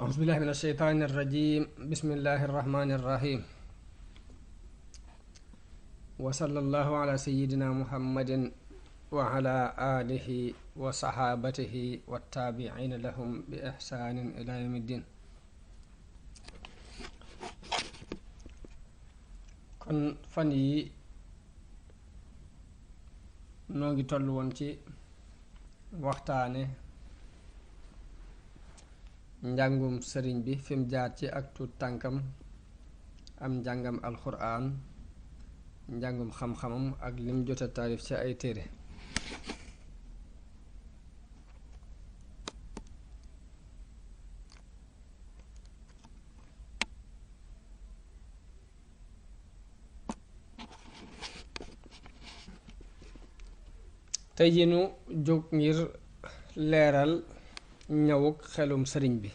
أعوذ بالله من الشيطان الرجيم بسم الله الرحمن الرحيم وصلى الله على سيدنا محمد وعلى آله وصحابته والتابعين لهم بإحسان إلى يوم الدين. kon fan yi noo ngi toll woon ci waxtaane njàngum sëriñ bi fi mu jaar ci ak tuut tànkam am njàngam alxuraan njàngum xam-xamam ak lim jota taarif ci ay téere. tey jii nu jóg ngir leeral ñëwuk xelum sëriñ bi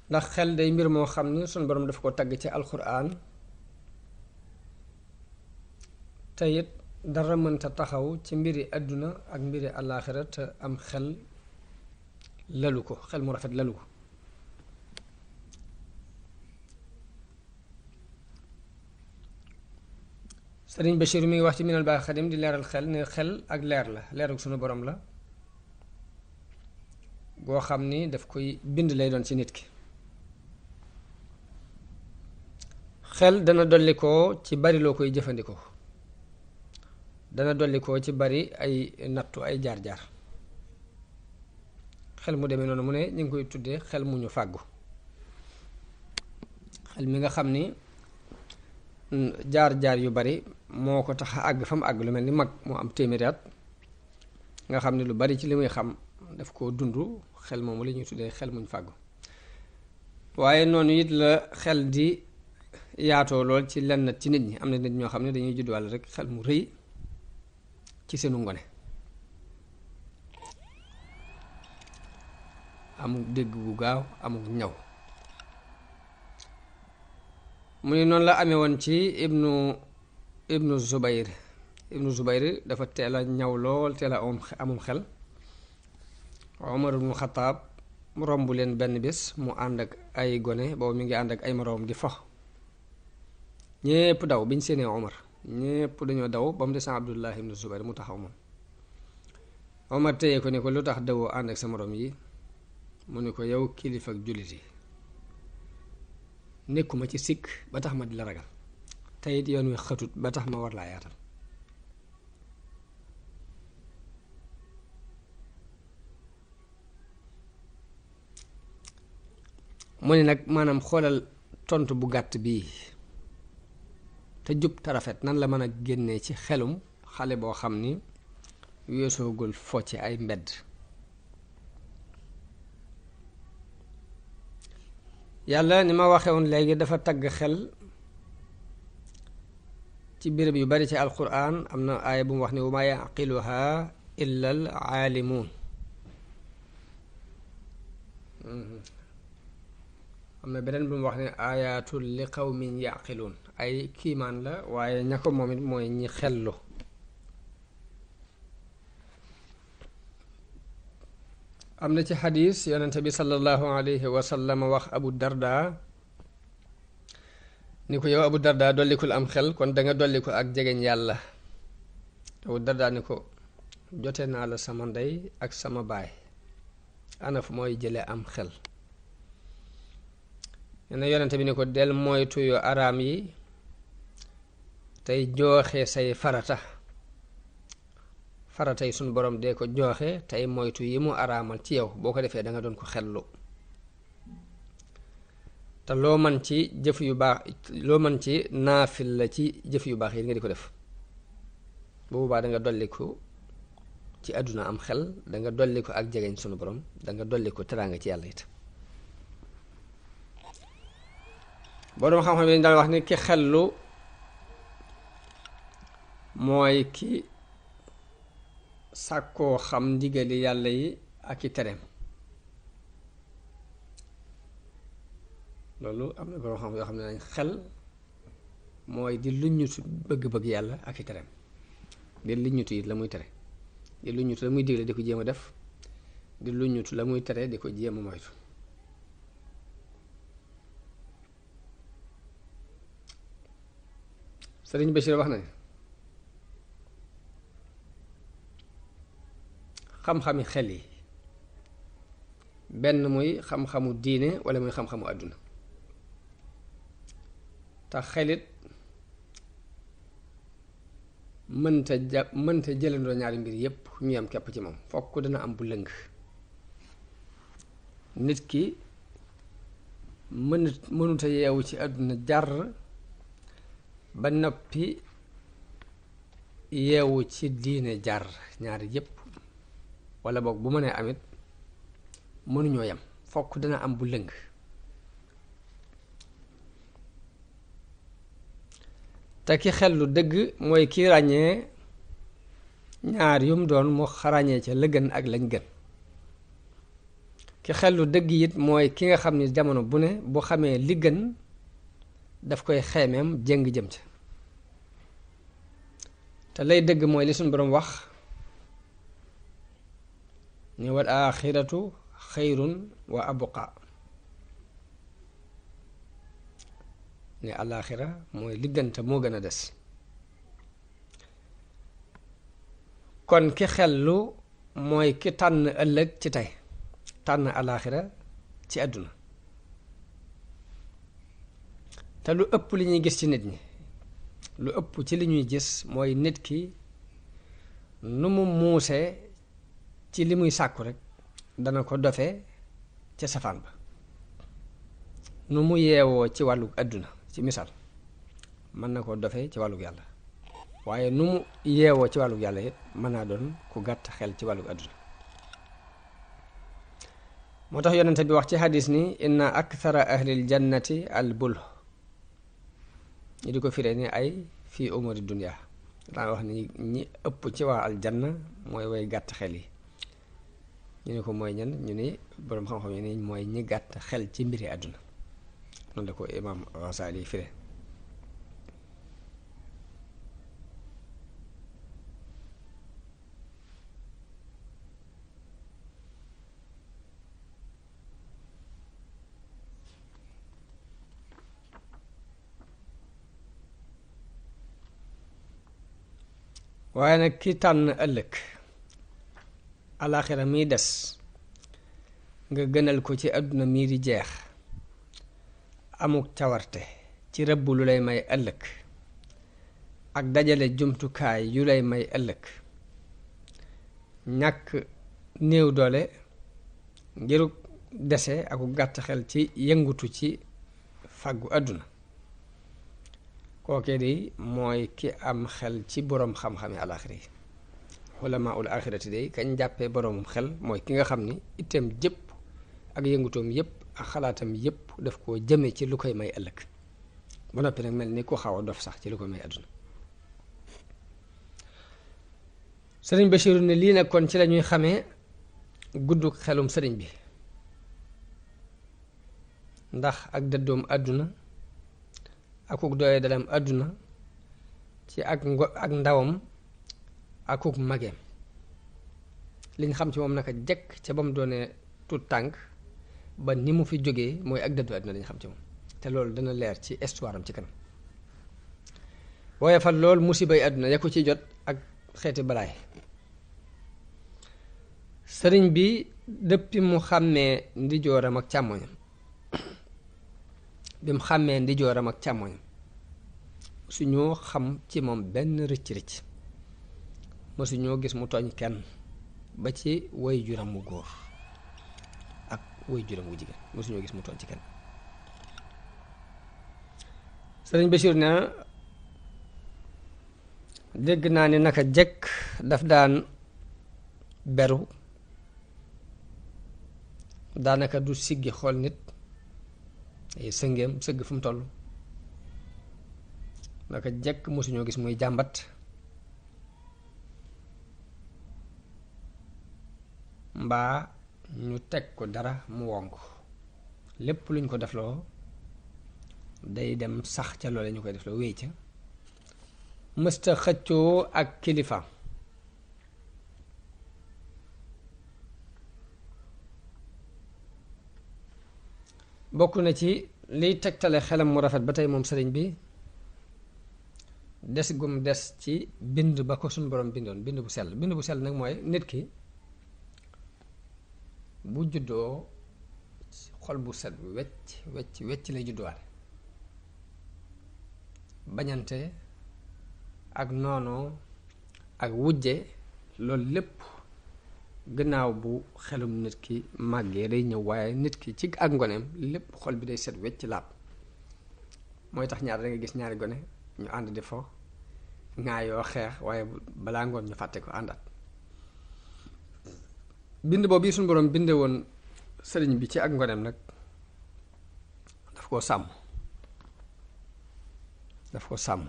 ndax xel day mbir moo xam ni sunu borom daf ko tagg ci alxuraan te it dara mënta taxaw ci mbiri àdduna ak mbiri àllaaxira te am xel lalu ko, xel mu rafet lalu ko. Serigne Bassirou mi ngi wax ci minal baax xadim di leeral xel ne xel ak leer la, leeruk sunu borom la goo xam ni daf koy bind lay doon ci nit ki. xel dana dolli ko ci bari loo koy jëfandikoo, dana dolli ko ci bari ay nattu ay jaar-jaar. xel mu demee noonu mu ne ñu ngi koy tuddee xel mu ñu fàggu, xel mi nga xam ni jaar-jaar yu bari moo ko tax a àgg fa mu àgg, lu mel ni mag moo am téeméeri at nga xam ne lu bari ci li muy xam daf koo dund. xel moomu la ñuy tuddee xel muñ fàggu. waaye noonu it la xel di yaatoo lool ci lenn ci nit ñi. am na nit ñoo xam ne dañuy judduwaale rek xel mu rëy ci seenu ngone, amul dégg gu gaaw, amul ñaw. mu ne noonu la amee woon ci ibnu Zubayr dafa teel a ñaw lool, teel a amum xel. Omar ibnu Xataab mu romb leen benn bés mu ànd ak ay gone, boobu mi ngi ànd ak ay moroom di fo. ñépp daw biñ séenee Omar, ñépp dañoo daw ba mu des Abdullah ibnu Zubayr mu taxaw moom. Omar téye ko ne ko lu tax dawoo ànd ak sa moroom yi? mu ne ko yow kilifa ak jullit yi nekkuma ci sikk ba tax ma di la ragal, teyit yoon wi xatut ba tax ma war laa yaatal. mu ne nag maanaam xoolal tontu bu gàtt bii te jub te rafet nan la mën a génnee ci xelum xale boo xam ni weesoogul fo ci ay mbedd. yàlla ni ma waxee woon léegi dafa tagg xel ci béréb yu bari ci alquran. am na aaya bu mu wax ni wa maa yaqiluha illa al aalimuun. am na beneen bu mu wax ne ayatul li qawmin yaqiluun, ay kiimaan la waaye ña ko moom it mooy ñi xellu. am na ci xadiis yonente bi sallallahu alayhi wa sallam wax Abu Darda ni ko yow Abu Darda dollikul am xel kon danga dolli ko ak jegeñ yàlla. Abu Darda ni ko jote naa la sama ndey ak sama baay, ana fu mooy jële am xel? ne yonente bi ni ko del moytu yu araam yi tey jooxe say farata yi sunu borom dee ko jooxe tey moytu yi mu araamal ci yow. boo ko defee da nga doon ko xellu, te loo man ci jëf yu baax, loo man ci naafil la ci jëf yu baax yi nga di ko def. boobu baax da nga dolli ko ci àdduna am xel, da nga dolli ko ak jegeñ sunu borom, da nga dolli ko teraanga ci yàlla it. boroom xam-xam yi daal wax ni ki xellu mooy ki sàkkoo xam ndigali yàlla yi ak i tereem. loolu am na boroom xam yoo xam ne nañ xel mooy di luññutu bëgg-bëgg yàlla ak i tereem, di luññutu it la muy tere, di luññutu la muy digle di ko jéem a def, di luñutu la muy tere di ko jéem a moytu. Serigne Bassirou wax na ne xam-xami xel yi benn muy xam-xamu diine wala muy xam-xamu àdduna te xelit mënta jëlandoo ñaari mbir yépp ñu yam kepp ci moom fokk dana am bu lëng. nit ki mënuta yeewu ci àdduna jar ba noppi yeewu ci diine jar ñaari yépp wala boog bu mënee amit mënuñoo yem fokk dana am bu lëng. te ki xel lu dëgg mooy ki ràññee ñaar yum doon mu ràññee ca la gën ak lañ gën. ki xel lu dëgg it mooy ki nga xam ni jamono bu ne bu xamee li gën daf koy xeemeem jëng jëm ca. te lay dëgg mooy li suñu boroom wax ni wal aaxiratu xayrun wa abqa ne alaaxira mooy li gën te moo gën a des. kon ki xellu mooy ki tànn ëllëg ci tey tànn alaaxira ci àdduna. te lu ëpp li ñuy gis ci nit ñi lu ëpp ci li ñuy gis mooy nit ki nu mu muusee ci li muy sàkku rek dana ko dofe ca safaan ba. nu mu yeewoo ci wàllu àdduna ci misaal mën na ko dofe ci wàllu yàlla waaye nu mu yeewoo ci wàllu yàlla it mën naa doon ku gàtt xel ci wàllu àdduna. moo tax yonente bi wax ci hadis ni inna akthara ahlil jannati al bul ñu di ko firee ni ay fii umuri dunya daa wax ni ñi ëpp ci waa aljanna mooy way gàtt xel yi. ñu ne ko mooy ñan ñu ni boroom xam-xam yi ni mooy ñi gàtt xel ci mbiri àdduna. noonu la ko imaam Ghazali firee. waaye nag ki tànn ëllëg alaaxira miy des nga gënal ko ci àdduna mii di jeex amuk cawarte ci rëbb lu lay may ëllëg ak dajale jumtukaay yu lay may ëllëg ñàkk néew doole ngiruk dese aku gàtt xel ci yëngutu ci fàggu àdduna kookee di mooy ki am xel ci boroom xam-xami alaaxira yi. ulamaa ul aaxirati day kañ jàppee boroomum xel mooy ki nga xam ni itam jëpp ak yëngutoom yépp ak xalaatam yépp daf koo jëme ci lu koy may ëllëg ba noppi nag mel ni ku xaw a dof sax ci lu koy may àdduna. sëriñ Bassirou ne lii nag kon ci lañuy xamee gudduk xelum sëriñ bi ndax ak dëddoom àdduna akuk doye dalam àdduna ci ak ndawam akuk mageem liñ xam ci moom naka jekk ca ba mu doonee tut tànk ba ni mu fi jógee mooy ak dëddu àdduna lañ xam ci moom te loolu dana leer ci histoire am ci kanam. waaye fa loolu musibay àdduna ya ko ci jot ak xeeti balaay sëriñ bi dëppi mu xàmmee ndijooram ak càmmoñam bi mu xàmmee ndijooram ak càmmoñam suñoo xam ci moom benn rëcc-rëcc mësuñoo gis mu tooñ kenn ba ci way juram mu góor ak way juram wu jigéen mësuñoo gis mu tooñ ci kenn. sëriñ Bassirou nee na dégg naa ni naka jekk daf daan beru daanaka du siggi xool nit ay sëngeem sëgg fu mu toll naka jekk mësuñoo gis muy jàmbat mbaa ñu teg ko dara mu wonk lépp luñ ko defloo day dem sax ca loole ñu koy defloo wéy ca mësta xëccoo ak kilifaam bokk na ci liy tegtale xelam mu rafet ba tey moom sëriñ bi des gum des ci bind ba ko suñ borom bindoon bind bu sell nag mooy nit ki bu juddoo xol bu set wecc lay judduwaale bañante ak noonoo ak wujje loolu lépp gannaaw bu xelum nit ki màggee day ñëw waaye nit ki ci ak ngoneem lépp xol bi day set wecc laab mooy tax ñaar da nga gis ñaari gone ñu ànd di fo ngaa yoo xeex waaye balaa ngoon ñu fàtte ko àndaat bind boobu bii suñu borom binde woon sëriñ bi ci ak ngoneem nag daf koo sàmm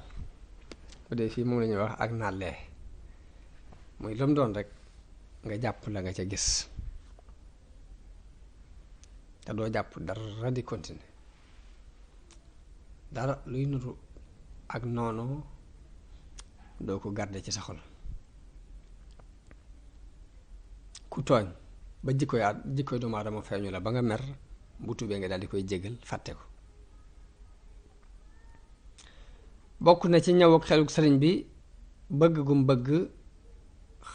bu dee fii moom la ñuy wax ak nàllee muy lu mu doon rek nga jàpp la nga ca gis te doo jàpp dara di continuer dara luy nuru ak noonu doo ko garder ci sa xol ku tooñ ba jikkoy doomu aadama feeñu la ba nga mer bu tubee nga daal di koy jégal fàtte ko bokk na ci ñëw ak xeluk sëriñ bi bëgg gum bëgg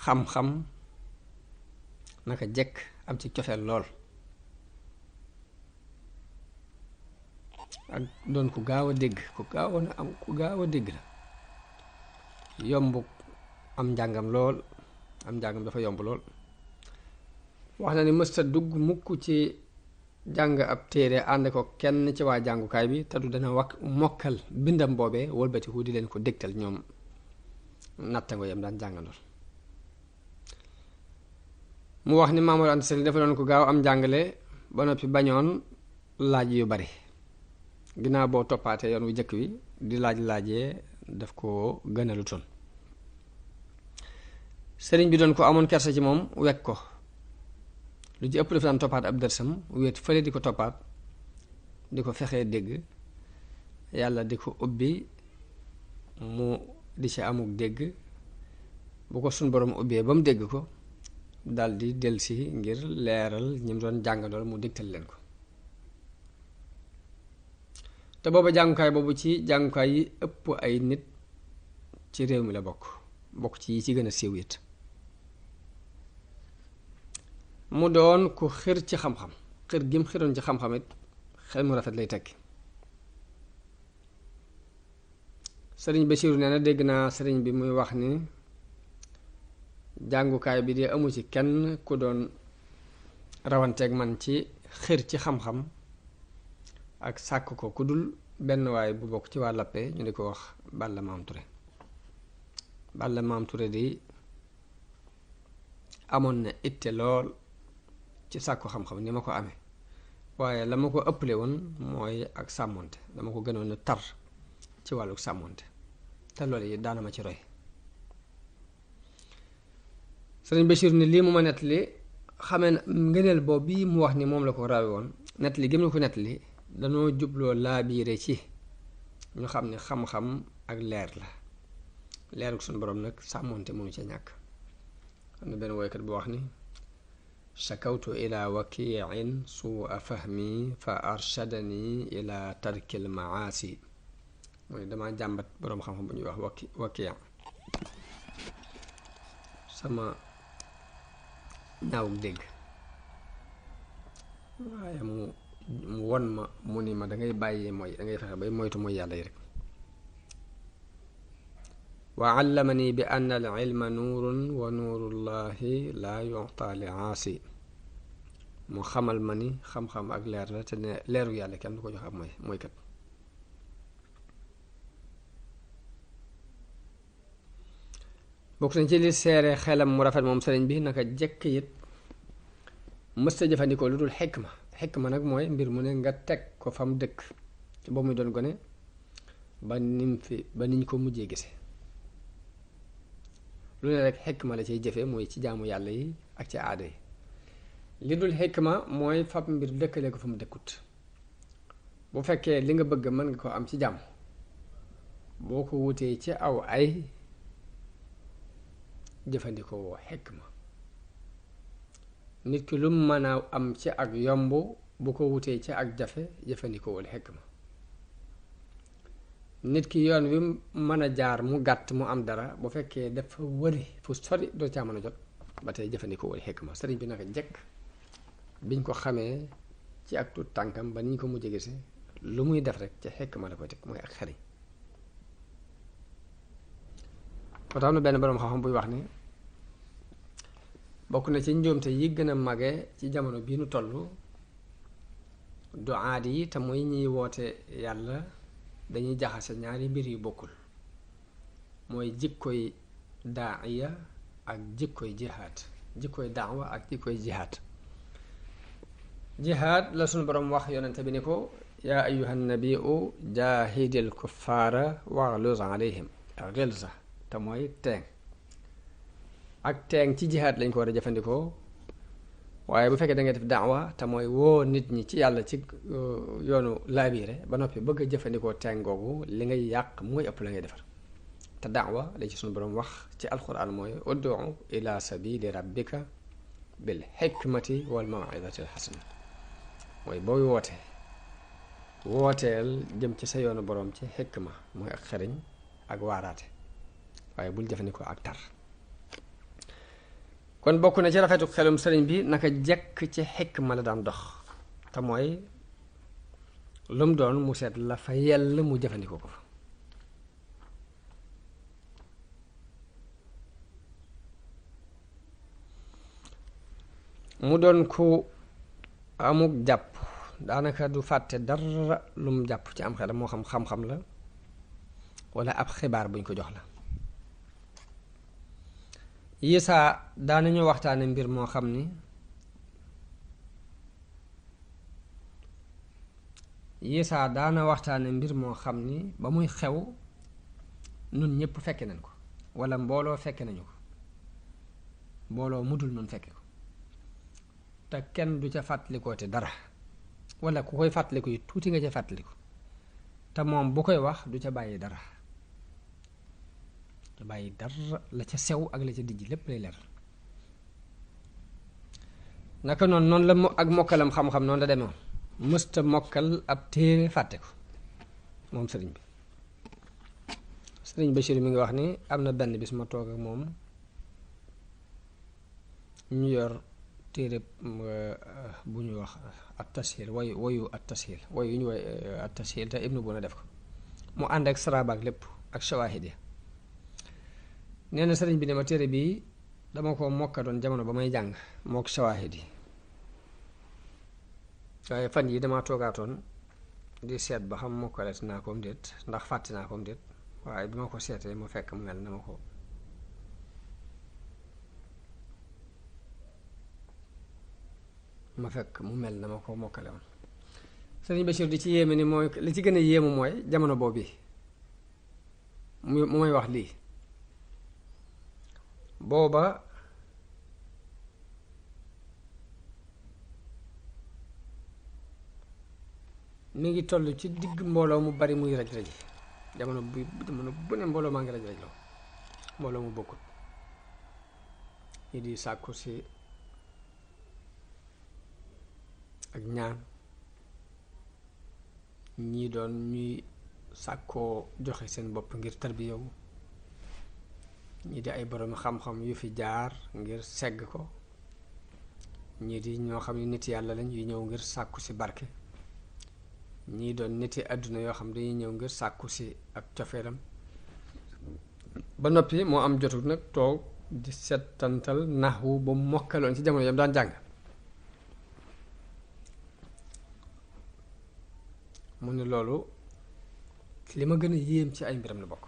xam-xam naka jekk am ci cofeel lool ak doon ku gaaw a dégg ku gaaw a dégg la yomb am njàngam lool am njàngam dafa yomb lool wax na ni mësta dugg mukk ci jàng ab téere ànd ko kenn ci waa jàngukaay bi te du dana mokkal bindam boobee wëlbatiku di leen ko dégtal ñoom nattango yam daan jàngandool mu wax ni Maam Mor Anta Sali dafa doon ko gaaw am njàngale ba noppi bañoon laaj yu bari ginnaaw boo toppaatee yoon wu jëkk wi di laajee daf ko gënalu toon sëriñ bi doon ko amoon kersa ci moom wekk ko lu ci ëpp dafa daan toppaat ab dërsam wéet fële di ko toppaat di ko fexee dégg yàlla di ko ubbi mu di ci amuk dégg bu ko suñ borom ubbee ba mu dégg ko daldi delsi ngir leeral ñi mu doon jàngandool mu dégtal leen ko te booba jàngukaay boobu ci jàngukaay yi ëpp ay nit ci réew mi la bokk ci yi ci gën a siiw it mu doon ku xir ci xam-xam xir gim xiroon ci xam-xam it xel mu rafet lay tekki sëriñ Bassirou nee na dégg naa sëriñ bi muy wax ni jàngukaay bi de amu ci kenn ku doon rawanteeg man ci xir ci xam-xam ak sàkk ko ku dul benn waay bu bokk ci waa Lappe ñu di ko wax Balla Maam Touré di amoon na itte lool ci sàkku xam-xam ni ma ko amee waaye la ma ko ëpple woon mooy ak sàmmonte dama ko gënoon a tar ci wàllu sàmmonte te loolu yi daana ma ci roy sëriñ Bachir ni lii mu ma nettali xamee na ngëneel boobu bii mu wax ni moom la ko rawe woon nettali gëm la ko nettali danoo jubloo laabiire ci ñu xam ne xam-xam ak leer la leeruk suñu borom nag sàmmonte mënu ca ñàkk am na benn woykat bu wax ni shakawtu ila wakiin suua fahmi fa arshadani ila tarkil maasi mooy dama jàmbat boroom xam-xam bu ñuy wax wakiya sama ñaawuk dégg waaye mu won ma mu ni ma dangay bàyyi mooy dangay fexe bay moytu mooy yàlla yi rek wa allamani bi anna al ilma nuurun wa nuurullahi laa yu'ta li aasi mu xamal ma ni xam-xam ak leer la te ne leeru yàlla kenn du ko jox ab mooy kat bokk nañ ci li seere xelam mu rafet moom sëriñ bi naka jekk it mësta jëfandikoo lu dul xikma nag mooy mbir mu ne nga teg ko fa mu dëkk ci ba muy doon gone ba niñ ko mujjee gise lu ne rek xikma la ciy jëfe mooy ci jaamu yàlla yi ak ci aada yi li dul xikma mooy fab mbir dëkkale ko fa mu dëkkut bu fekkee li nga bëgg mën nga ko am ci jàmm boo ko wutee ci aw ay jëfandikoo xikma nit ki lu mën a am ci ak yomb bu ko wutee ci ak jafe jëfandikoo wal xikma nit ki yoon wi mën a jaar mu gàtt mu am dara bu fekkee dafa wëri fu sori doo caa mën a jot ba tey jëfandikoo wal xikma sëriñ bi naka jekk biñ ko xamee ci ak tuut tànkam ba niñ ko mujjee gise lu muy def rek ci xikma la koy teg mooy ak xariñ moo tax am na benn boroom xam-xam buy wax ni bokk na ci njuumte yi gën a mage ci jamono bii nu toll duaat yi te muy ñiy woote yàlla dañuy jaxase ñaari mbir yu bokkul mooy jikkoy daaiya ak jikkoy jihaad jikkoy daawa ak jikkoy jihaad jihaad la suñu boroom wax yonente bi ni ko yaa ayyuhan nabiu jaahidil kuffaara waxluz alayhim xilza te mooy teeng ak teeng ci jihaad lañ ko war a jëfandikoo waaye bu fekkee da ngay def daawa te mooy woo nit ñi ci yàlla ci yoonu laabiire ba noppi bëgg a jëfandikoo teeng googu li ngay yàq mooy ëpp la ngay defar te daawa la ci suñu boroom wax ci alquran mooy ud'u ila sabili rabbika bil hikmati wal maw'izati al hasana mooy booy wooteel jëm ci sa yoonu boroom ci xikma mooy ak xeriñ ak waaraate waaye bul jëfandikoo ak tar kon bokk na ci rafetu xelum sëriñ bi naka jekk ci xikma la daan dox te mooy lu mu doon mu seet la fa yell mu jëfandikoo ko fa mu doon ku amuk jàpp daanaka du fàtte dara lu mu jàpp ci am xelam moo xam xam-xam la walla ab xibaar buñ ko jox la yisaa daanañu waxtaane mbir moo xam ni yisaa daana waxtaane mbir moo xam ni ba muy xew nun ñépp fekke nañ ko walla mbooloo fekke nañu ko mbooloo mudul nun fekke ko te kenn du ca fàttalikoo te dara walla ku koy fàttaliku yi tuuti nga ca fàttaliku te moom bu koy wax du ca bàyyi dara te bàyyi dara la ca sew ak la ca dijj lépp lay leer naka noonu la ak mokkalam xam-xam noonu la demewoon mësta mokkal ab téere fàtte ko moom sëriñ bi sëriñ Bassirou mi ngi wax ni am na benn bis ma toog ak moom ñu yor téere bu ñuy wax at tashil woyu at tashil woyu yu ñu woy at tashil te ibnu Buna def ko mu ànd ak saraba ak lépp ak shawahid ya nee na sëriñ bi ne ma téere bii dama ko mokka doon jamono ba may jàng mook shawahid yi waaye fan yi dama toogaatoon di seet ba xam mokkalet naa koom déet ndax fàtte naa koom déet waaye bi ma ko seetee mu fekk mu mel na ma ko mokkale woon sëriñ Bachir di ci yéeme ni mooy li ci gën a yéemu mooy jamono boobu mu may wax lii booba mi ngi toll ci digg mbooloo mu bari muy raj raji jamono bu ne mbooloo maa ngi raj raj loo mbooloo mu bokkut ñi di sàkku si ak ñaan ñii doon ñuy sàkkoo joxe seen bopp ngir tarbiyawu ñii di ay borom xam-xam yu fi jaar ngir segg ko ñii di ñoo xam ne nit yàlla lañ yu ñëw ngir sàkku si barke ñii doon niti àdduna yoo xam dañuy ñëw ngir sàkku si ak cofeelam ba noppi moo am jotul nag toog di settantal naxwu ba mokkaloon ci jamono yam daan jàng mu ne loolu li ma gën a yéem ci ay mbiram la bokk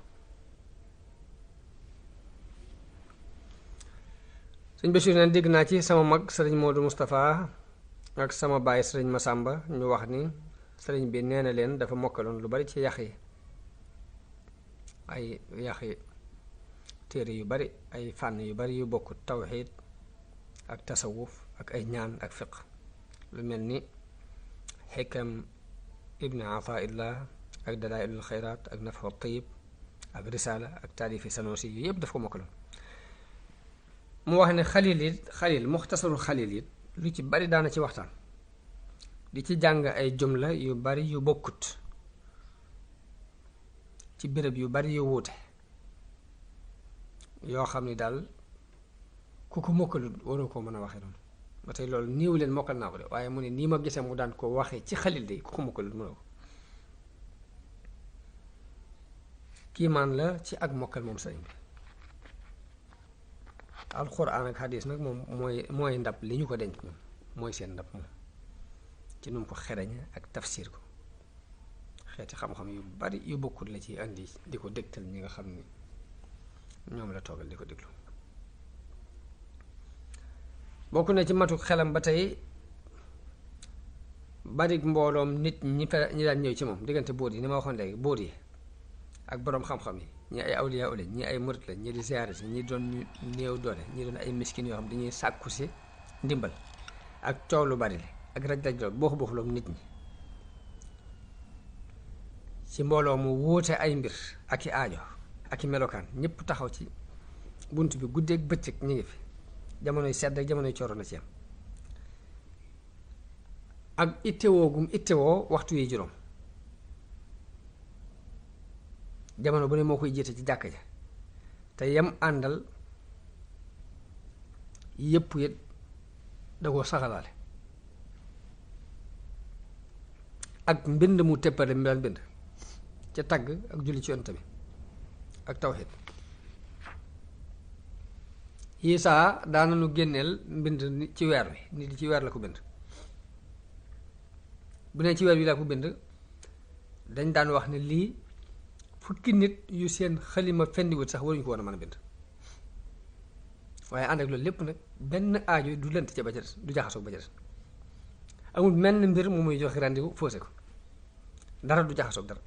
sëñ Bachir neen dégg naa ci sama mag sëriñ Modou Moustapha ak sama baay sëriñ Massamba ñu wax ni sëriñ bi nee na leen dafa mokkaloon lu bari ci yax yi ay yaxi téere yu bari ay fànn yu bari yu bokk tawxiid ak tasawuf ak ay ñaan ak fiq lu mel ni xikam ibni ataillah ak dalailul xayraat ak nafa tayib ak risaala ak taalifi sanosi yu yëpp daf ko mokkaloon mu wax ne xalil muxtasarul xalil it lu ci bari daana ci waxtaan di ci jàng ay jumla yu bari yu bokkut ci béréb yu bari yu wuute yoo xam ni daal ku ko mokkalut waroo koo mën a waxee noonu ba tey loolu niiw leen mokkal naa ko de waaye mu ne nii ma gisee mu daan ko waxee ci xalil de ku ko mokkalut mënoo ko kiimaan la ci ak mokkal moom sëriñ bi alxuraan ak xadiis nag moom mooy ndab li ñu ko denc moom mooy seen ndab moom ci nu mu ko xereñe ak tafsir ko xeeti xam-xam yu bari yu bokkut la ci andi di ko dégtal ñi nga xam ni ñoom la toogal di ko déglu bokk na ci matu xelam ba tey barik mbooloom nit ñi daan ñëw ci moom diggante buur yi ni ma waxoon léegi buur yi ak boroom xam-xam yi ñi ay awliya lañ ñi ay murit lañ ñi di ziyaare si ñi doon néew doole ñi doon ay miskin yoo xam dañuy sàkku si ndimbal ak coow lu bari ak raj-raj loolu booxu loolu nit ñi ci mbooloo mu wuute ay mbir ak i aajo ak i melokaan ñëpp taxaw ci bunt bi guddeeg bëccëg ñu ngi fi jamonoy sedd ak jamonoy cooro na ci am ak ittewoo gum ittewoo waxtu yi juróom jamono bu ne moo koy jiite ci jàkk ja te yam àndal yépp it da koo saxalaale ak mbind mu teppale mi daan bind ca tagg ak julli ci yonent bi ak tawxiid Isaa daana nu génneel mbind ci weer wi nit ci weer la ko bind bu ne ci weer wi la ko bind dañ daan wax ne lii fukki nit yu seen xalima fendiwut sax waruñu ko woon a mën a bind waaye ànd ak loolu lépp nag benn aajo du lënt ca ba ca des du jaxasoo ba ca des amul menn mbir mu muy joxe rendez-vous faussé ko dara du jaxasoo dara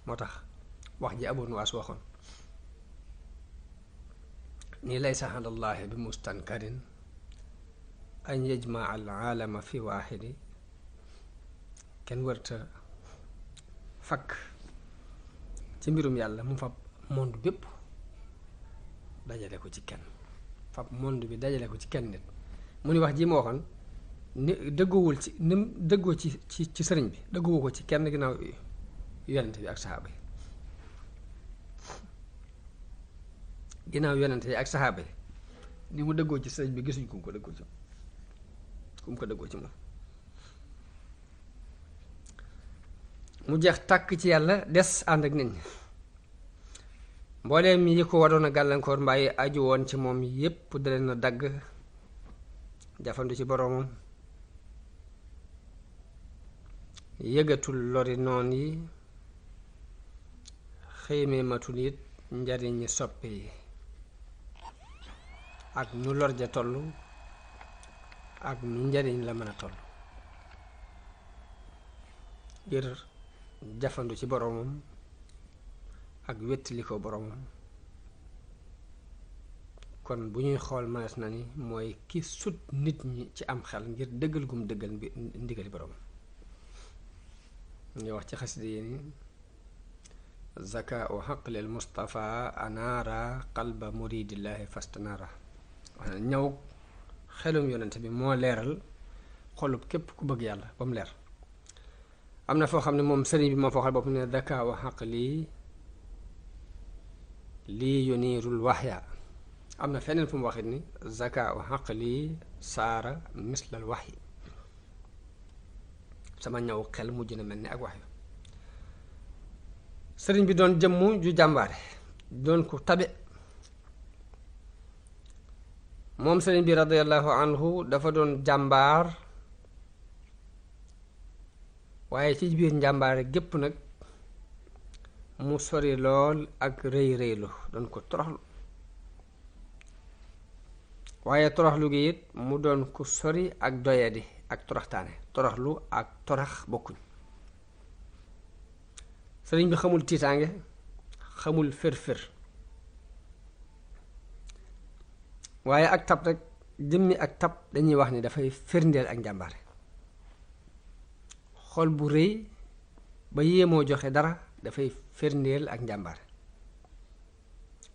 moo tax wax ji Abu Nuwaas waxoon ni laysa alallaahi bi mustankarin an yajmaa al aalama fi waaxidi kenn wërta fakk ci mbirum yàlla mu fab monde bépp dajale ko ci kenn fab monde bi dajale ko ci kenn nit mu ni wax ji ma waxoon ni dëggoowul ci ni mu dëggoo ci sëriñ bi dëggoowu ko ci kenn ginnaaw yonent bi ak saxaaba yi ginnaaw yonent yi ak saxaaba yi ni mu dëggoo ci sëriñ bi gisuñ ku mu ko dëggoo ci moom mu jeex tàkk ci yàlla des ànd ak nit ñi mbooleem yi ko waroon a gàllankoor mbaa yi aju woon ci moom yépp dalee na dagg jafandu ci boroomam yëgatul lori noon yi xëymee matul it njariñi soppe yi ak nu lor ja toll ak nu njariñ la mën a toll ngir jafandu ci boroomam ak wettali ko boroomam kon bu ñuy xool manees na ni mooy ki sut nit ñi ci am xel ngir dëggal gum dëggal ndigali boroomam ñu wax ci xasida yi ni zakaau xaqlil Mustafa anaara qalba muridillaahi fastanaara wax na ñëw xelum yonent bi moo leeral xolub képp ku bëgg yàlla ba mu leer am na foo xam ne moom sëriñ bi moo foo xam bopp ne zakaau xaqli lii yuniirul waxya am na feneen fu mu waxit ni zakaau xaqli saara mislal waxyi sama ñaw xel mujj na mel ni ak wax yu sëriñ bi doon jëmm ju jàmbaare doon ko tabe moom sëriñ bi radiyallahu anhu dafa doon jàmbaar waaye ci biir njàmbaare gépp nag mu sori lool ak rëy rëylu doon ko toroxlu waaye toroxlu gi it mu doon ku sori ak doyadi ak toroxtaane toroxlu ak torax bokkuñ sëriñ bi xamul tiitaange xamul fër-fër waaye ak tab rek jëmmi ak tab dañuy wax ni dafay firndeel ak njàmbaare xol bu rëy ba yéemoo joxe dara dafay firndeel ak njàmbaare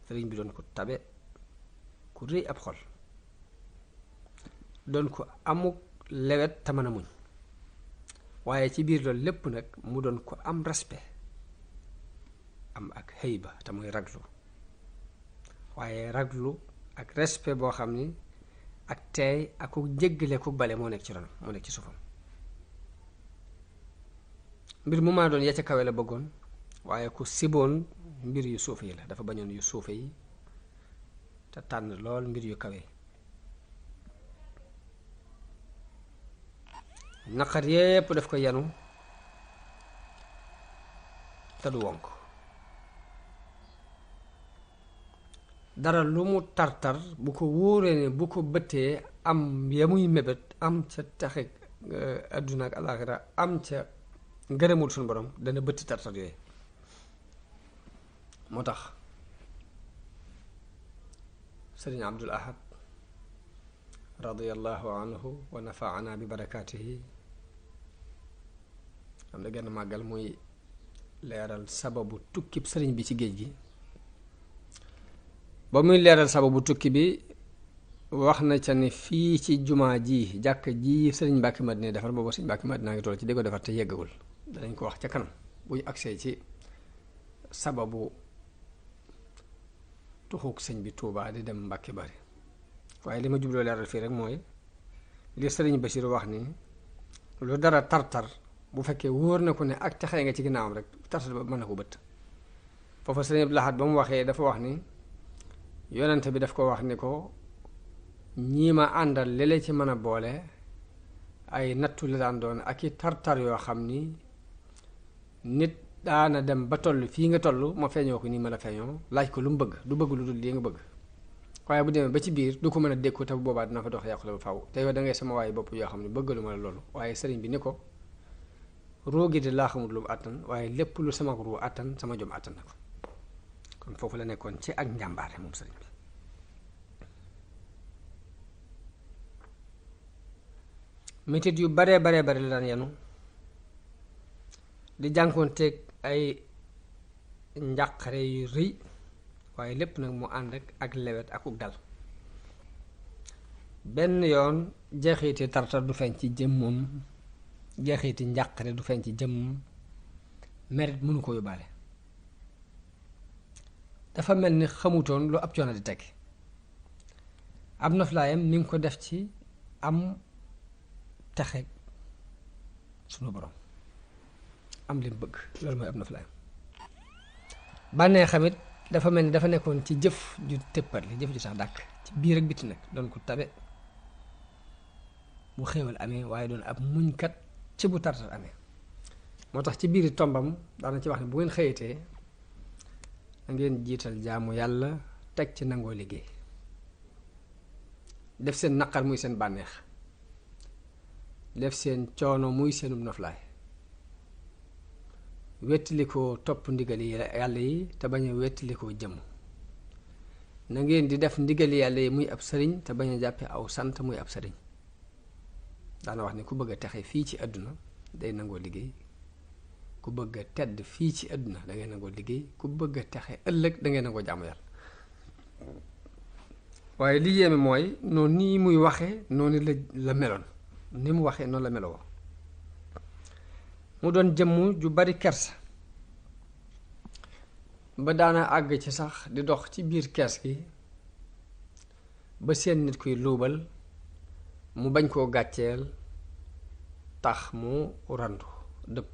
sëriñ bi doon ko tabe ku rëy ab xol doon ko amuk lewet te mën a muñ waaye ci biir loolu lépp nag mu doon ko am respect am ak hayba te muy raglu waaye raglu ak respect boo xam ni ak teey ak ku jéggale ku bale moo nekk ci ronam moo nekk ci suufam mbir mu maa doon ya ca kawe la bëggoon waaye ku siboon mbir yu suufe yi la dafa bañoon yu suufe yi te tànn lool mbir yu kawe naqar yépp daf ko yanu te du wonk dara lu mu tartar bu ko wóoree ne bu ko bëttee am ya muy mébét am ca taxe adduna ak alaaxira am ca ngërëmul suñu borom dana bëtti tartar yooyu moo tax sëriñ Abdul Ahad radiyallahu anhu wa nafaana bi barakaatihi am na genn màggal muy leeral sababu tukkib sëriñ bi ci géej gi ba muy leeral sababu tukki bi wax na ca ni fii ci jumaa ji jàkk ji sëriñ Mbàkke Madina defar boobu sëriñ Mbàkke Madina ngi toll ci di ko defar te yeggagul danañ ko wax ca kanam buy agsee ci sababu tuxuk sëñ bi Touba di dem Mbàkke Bari waaye li ma jubloo leeral fii rek mooy li sëriñ Bassirou wax ni lu dara tartar bu fekkee wóor na ko ne ak texee nga ci ginnaawam rek tartar ba mën na ko bët foofa sëriñ Abdul Ahad ba mu waxee dafa wax ni yonent bi daf ko wax ni ko ñii ma àndal lele ci mën a boole ay nattu la daan doon ak i tartar yoo xam ni nit daana dem ba toll fii nga toll ma feeñoo ko nii ma la feeñoo laaj ko lu mu bëgg du bëgg lu dul lii nga bëgg waaye bu demee ba ci biir du ko mën a dékku te bu boobaa dina fa dox yàqu la ba faw te yow da ngay sama waaye bopp yoo xam ne bëggalu ma la loolu waaye sëriñ bi ni ko roogi de laa xamul lu mu àttan waaye lépp lu sama ruu àttan sama jom àttan na ko kon foofu la nekkoon ci ak njàmbaare moom sëriñ bi metit yu baree baree bare la daan yenu di jànkoonteeg ay njàqare yu rëy waaye lépp nag mu ànd ak lewet ak uk dal benn yoon jeexiti tartar du feeñ ci jëmmam jeexiti njàqare du feeñ ci jëmmam merit mënu ko yóbbaale dafa mel ni xamutoon lu ab coono di teg ab noflaayam mi ngi ko def ci am texe sunu borom am lim bëgg loolu mooy ab noflaayam bànnee xamit dafa mel ni dafa nekkoon ci jëf ju tëppat li jëf ju sax dàkk ci biir ak biti nag doon ko tabe bu xéewal amee waaye doon ab muñkat ci bu tartar amee moo tax ci biiri tombam daana ci wax ne bu ngeen xëyatee ngeen jiital jaamu yàlla teg ci nangoo liggéey def seen naqar muy seen bànneex def seen coono muy seenum noflaay wettili ko topp ndigal yi yàlla yi te bañ a wettili ko jëmm na ngeen di def ndigal yàlla yi muy ab sëriñ te bañ a jàppe aw sant muy ab sëriñ daana wax ne ku bëgg a texe fii ci àdduna day nangoo liggéey ku bëgg a tedd fii ci àdduna da ngay nangoo liggéey ku bëgg a texe ëllëg da ngay nangoo jaamu yàlla waaye li yéeme mooy noonu nii muy waxee noonu la meloon ni mu waxee noonu la meloo mu doon jëmm ju bari kersa ba daana àgg ci sax di dox ci biir kees gi ba seen nit kuy luubal mu bañ koo gàcceel tax mu randu dëpp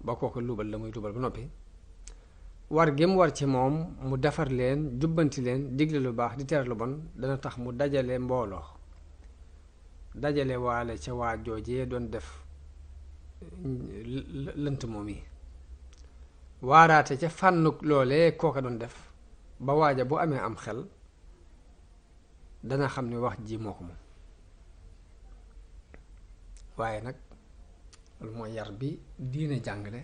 ba kooku luubal la muy luubal ba noppi war gi mu war ci moom mu defar leen jubbanti leen digle lu baax di tere lu bon dana tax mu dajale mbooloo dajale waale ca waa joojee doon def lënt moom yi waaraate ca fànnuk loolee kooka doon def ba waaja bu amee am xel dana xam ne wax ji moo ko moom waaye nag loolu mooy yar bi diine jàngale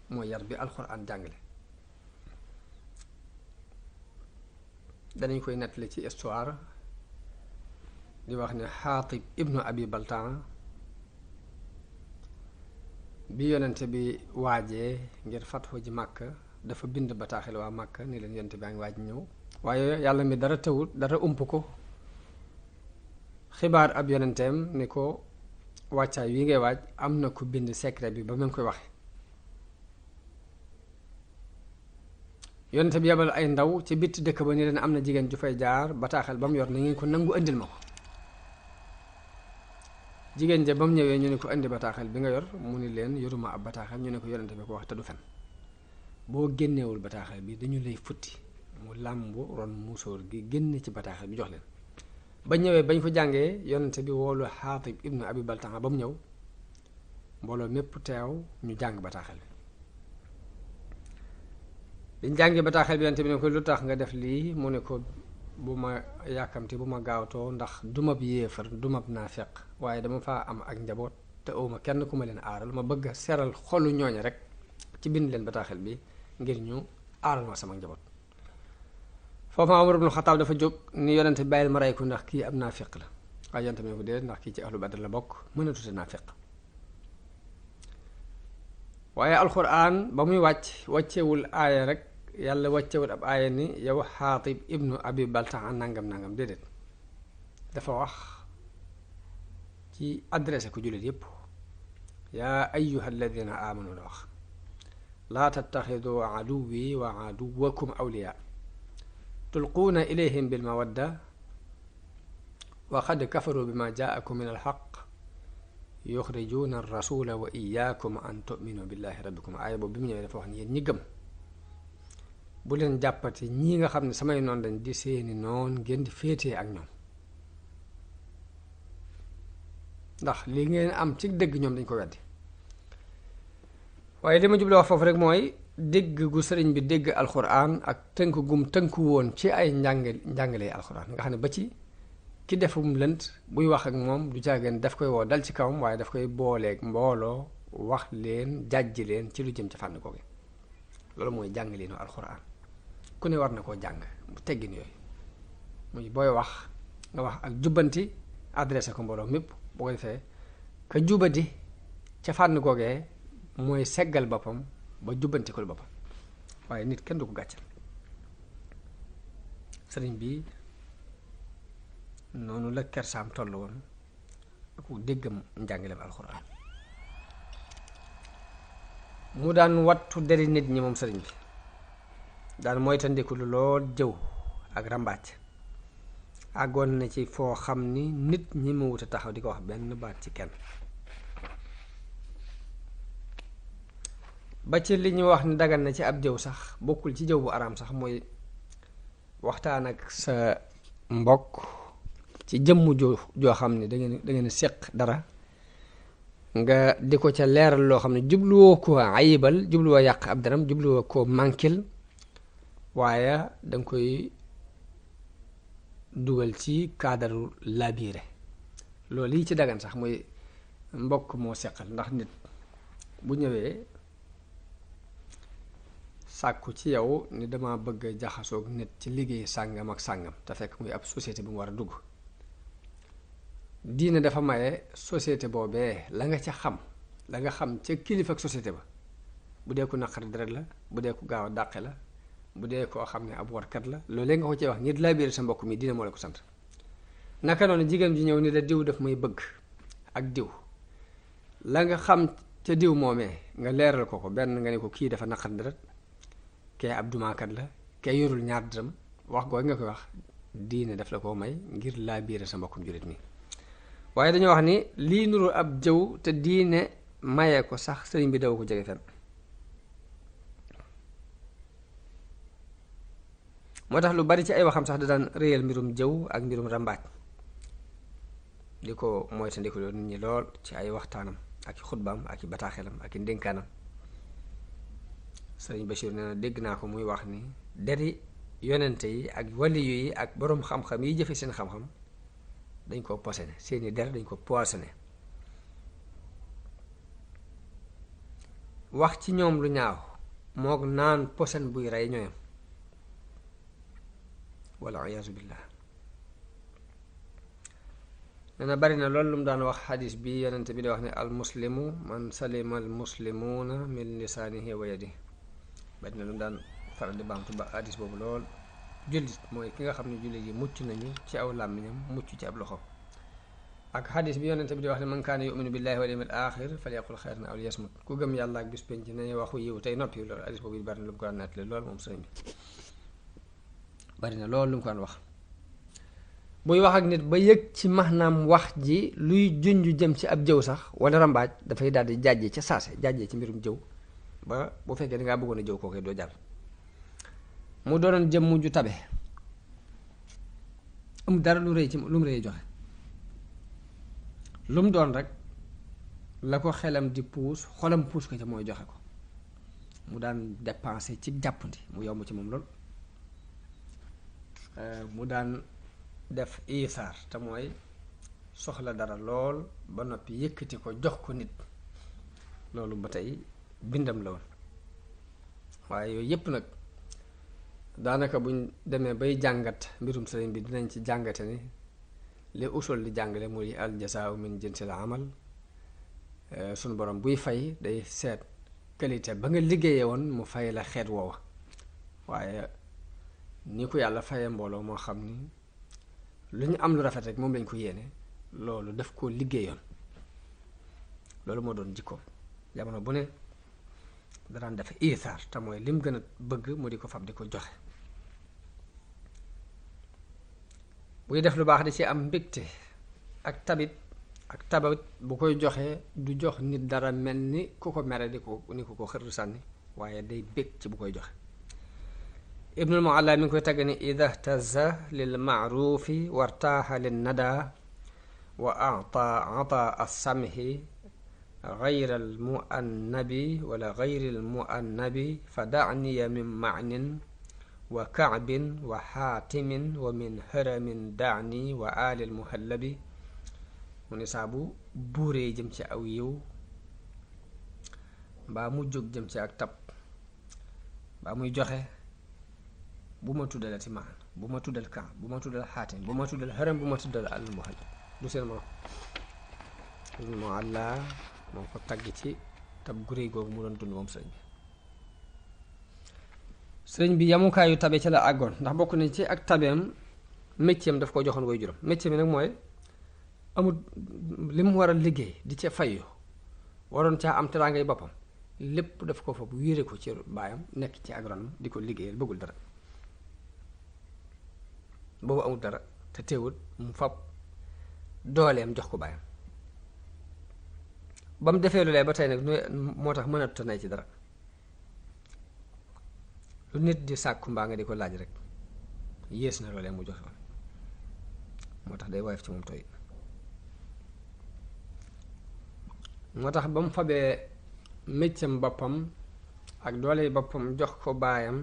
mooy yar bi alxuraan jàngale danañ koy nettali ci histoire di wax ne Xaatib ibnu Abi Baltaan bi yonente bi waajee ngir fatxu ji Màkka dafa bind bataaxel waa Màkka ni leen yonente baa ngi waaj ñëw waaye yàlla mi dara tawut dara ump ko xibaar ab yonenteem ni ko wàccaay wi ngay waaj am na ku bind secret bi ba mu ngi koy waxe yonente bi yebal ay ndaw ci bitti dëkk ba ni leen am na jigéen ju fay jaar bataaxel ba mu yor na ngeen ko nangu indil ma ko jigéen ja ba mu ñëwee ñu ne ko indi bataaxel bi nga yor mu ni leen yoruma ab bataaxel ñu ne ko yonente bi ko wax te du fen boo génneewul bataaxel bi dañu lay futti mu làmbu ron musóor gi génn ci bataaxel bi jox leen ba ñëwee bañ fa jàngee yonente bi woolu Xaatib ibnu Abi Baltaa ba mu ñëw mbooloo mépp teew ñu jàng bataaxel bi biñ jàngee bataaxel bi yonente bi ne ko lu tax nga def lii mu ne ko bu ma yàkkamti bu ma gaawtoo ndax dumab yéefar dumab naafeq waaye dama faa am ak njaboot te awma kenn ku ma leen aaral ma bëgg a seral xolu ñooña rek ci bind leen bataaxel bi ngir ñu aaral ma sama njaboot foofu Umar ibn Xattaab dafa jóg ni yonente bi bàyyil ma rey ko ndax kii ab naafeq la waaye yonente bi ne ko déedéet ndax kii ci ahlu badr la bokk mën a tuute naafeq waaye alxuraan ba muy wàccewul aaya rek yàlla wàccewul ab aaya ni yow Xaatib ibnu Abi Baltaa nangam nangam déedéet dafa wax ci adressé ko jullit yépp yaa ayyuha alladina amanu la wax laa tattaxidu aduwi wa aduwakum awliya tulquuna ilayhim bilmawadda wa qad kafaru bima jaakum min alxaq yuxrijuuna arrasula wa iyaakum an tuminu billahi rabbikum aaya boobu bi mu ñëwee dafa wax ni yéen ñi gëm bu leen jàppati ñii nga xam ne samay noon dañ di seeni noon ngeen di féetee ak ñoom ndax li ngeen am ci dëgg ñoom dañ ko weddi waaye li ma jublu wax foofu rek mooy dégg gu sëriñ bi dégg alxuraan ak tënk gum tënku woon ci ay njàngalee alxuraan nga xam ne ba ci ki defum lënt buy wax ak moom du jàggeen daf koy woo dal ci kawam waaye daf koy booleeg mbooloo wax leen jàjji leen ci lu jëm ci fànn googu loolu mooy jàngaleenu alxuraan ku ne war na koo jàng mu teggin yooyu muy booy wax nga wax ak jubbanti adressé ko mbooloo mépp boo ko defee ka jubati ca fànn googee mooy seggal boppam ba jubbanti ko boppam waaye nit kenn du ko gàccal sëriñ bi noonu la kersaam toll woon ak déggam njàngaleem alxuraan mu daan wattu deri nit ñi moom sëriñ bi daan moytandiku lu lool jëw ak ràmbaaj àggoon na ci foo xam ni nit ñi mu wut a taxaw di ko wax benn baat ci kenn ba ci li ñu wax ni dagan na ci ab jëw sax bokkul ci jëw bu araam sax mooy waxtaan ak sa mbokk ci jëmm joo xam ne dangeen séq dara nga di ko ca leeral loo xam ne jubluwoo ko ayibal jubluwoo yàq ab daram jubluwoo ko mànkil waaye danga koy dugal ci kaadaru labiire loolu yi ci dagan sax mooy mbokk moo seqal ndax nit bu ñëwee sàkku ci yow ni dama bëgg jaxasoog nit ci liggéey sàngam ak sàngam te fekk muy ab société bu mu war a dugg diine dafa maye société boobee la nga ca xam la nga xam ca kilifa ak société ba bu dee ko naqari deret la bu dee ko gaaw a dàqe la bu dee koo xam ne ab warkat la loolu nga ko ci wax ngir laa biir sa mbokk mi diine moo la ko sant naka noonu jigéen ji ñëw ni la diw daf may bëgg ak diw la nga xam ca diw moomee nga leeral ko ko benn nga ne ko kii dafa naqari deret kee ab dumaakat la kee yorul ñaar dërëm wax googu nga koy wax diine daf la koo may ngir laa biir sa mbokkum jullit mi waaye dañoo wax ni lii nuru ab jëw te diine maye ko sax sëriñ bi daw ko jege fenn moo tax lu bari ci ay waxam sax da daan réyal mbirum jëw ak mbirum rambaaj di ko moytandiku nit ñi lool ci ay waxtaanam ak i xutbaam ak i bataaxelam ak i ndénkaanam sëriñ Bachir nee na dégg naa ko muy wax ni deri yonente yi ak waliyu yi ak boroom xam-xam yi jëfe seen xam-xam dañ ko posone seeni der dañ ko poisonné wax ci ñoom lu ñaaw mook naan posen buy rey ñooyam walla iyaazu billah nee na bari na loolu lu mu daan wax xadis bi yonente bi di wax ne al muslimu man salima al muslimuuna min lisaanihi wa yadihi bari na lu mu daan faral di baamtu ba xadis boobu lool jullit mooy ki nga xam ne jullit yi mucc nañu ci aw làmmiñam mucc ci ab loxo ak xadis bi yonente bi di wax ne man kaana yuminu billahi wal yawmil axir falyaqul xayran aw liyasmut ku gëm yàlla ak bis penc nañu waxu yiw tey noppi. loolu xadis boobu bari na lu mu ko daan nettali loolu moom sëriñ bi bari na loolu lu mu ko daan wax. buy wax ak nit ba yëg ci maanaam wax ji luy junj jëm ci ab jëw sax wala rambaaj dafay daal di jàjjee ca saase jàjjee ci mbirum jëw ba bu fekkee dangaa bëggoon a jëw kooku doo jàll. mu doonoon jëm mujj tabe am dara lu rëy ci lu mu rëy joxe lu mu doon rek la ko xelam di puus xolam puus ko ca mooy joxe ko. mu daan dépensé ci jàppandi mu yomb ci moom lool. mu daan def isaar te mooy soxla dara lool ba noppi yëkkati ko jox ko nit loolu ba tey bindam la woon. waaye yooyu yépp nag daanaka buñ demee bay jàngat mbirum sëriñ bi dinañ ci jàngate ni li usul di jàngale muy al jazaa'u min jinsil amal. sunu borom buy fay day seet qualité ba nga liggéeyee woon mu fay la xeet woowa. waaye ni ko yàlla fayee mbooloo moo xam ni lu ñu am lu rafet rek moom lañ ko yéene loolu daf koo liggéeyoon. loolu moo doon jikko jamono bu ne daraan def isaar te mooy lim gën a bëgg mu di ko fab di ko joxe. buy def lu baax di ci am mbégte ak tabit bu koy joxee du jox nit dara mel ni ku ko mere di ko ni ko xër sànni waaye day bég ci bu koy joxe. ibnul mualla mi ngi koy tagg ni ida htaza lil maarufi wartaaxa lin nada wa ata as-samhi gayra al muannabi wala gayri al muannabi fa daniya min maanin wa kaabin wa xaatimin wa min haramin daani wa alil muhallabi. mu ne saabu buuree jëm ci aw yiw mbaa mu jóg jëm ci ak tab mbaa muy joxe bu ma tuddalati maan bu ma tuddal kan bu ma tuddal xaatim bu ma tuddal haram bu ma tuddal al muhallab du seen moom moo àllaa moo ko tagg ci tab guréy googu mu doon dund moom sëriñ bi yamukaayu tabe ci la àggoon ndax bokk na ci ak tabeem métier daf ko joxoon way juróom. métier mi nag mooy amul li mu war a liggéey di ca fayu waroon caa am teraangay boppam lépp daf ko foofu wéere ko ci baayam nekk ci agronome di ko liggéeyal bëggul dara boobu amul dara te teewul mu fab dooleem jox ko baayam ba mu defee loolee ba tey nag moo tax mënatu nay ci dara. lu nit di sàkku mbaa nga di ko laaj rek yées na loolee mu joxe woon moo tax day woyof ci moom tooy. moo tax ba mu fabee méccam boppam ak doole boppam jox ko baayam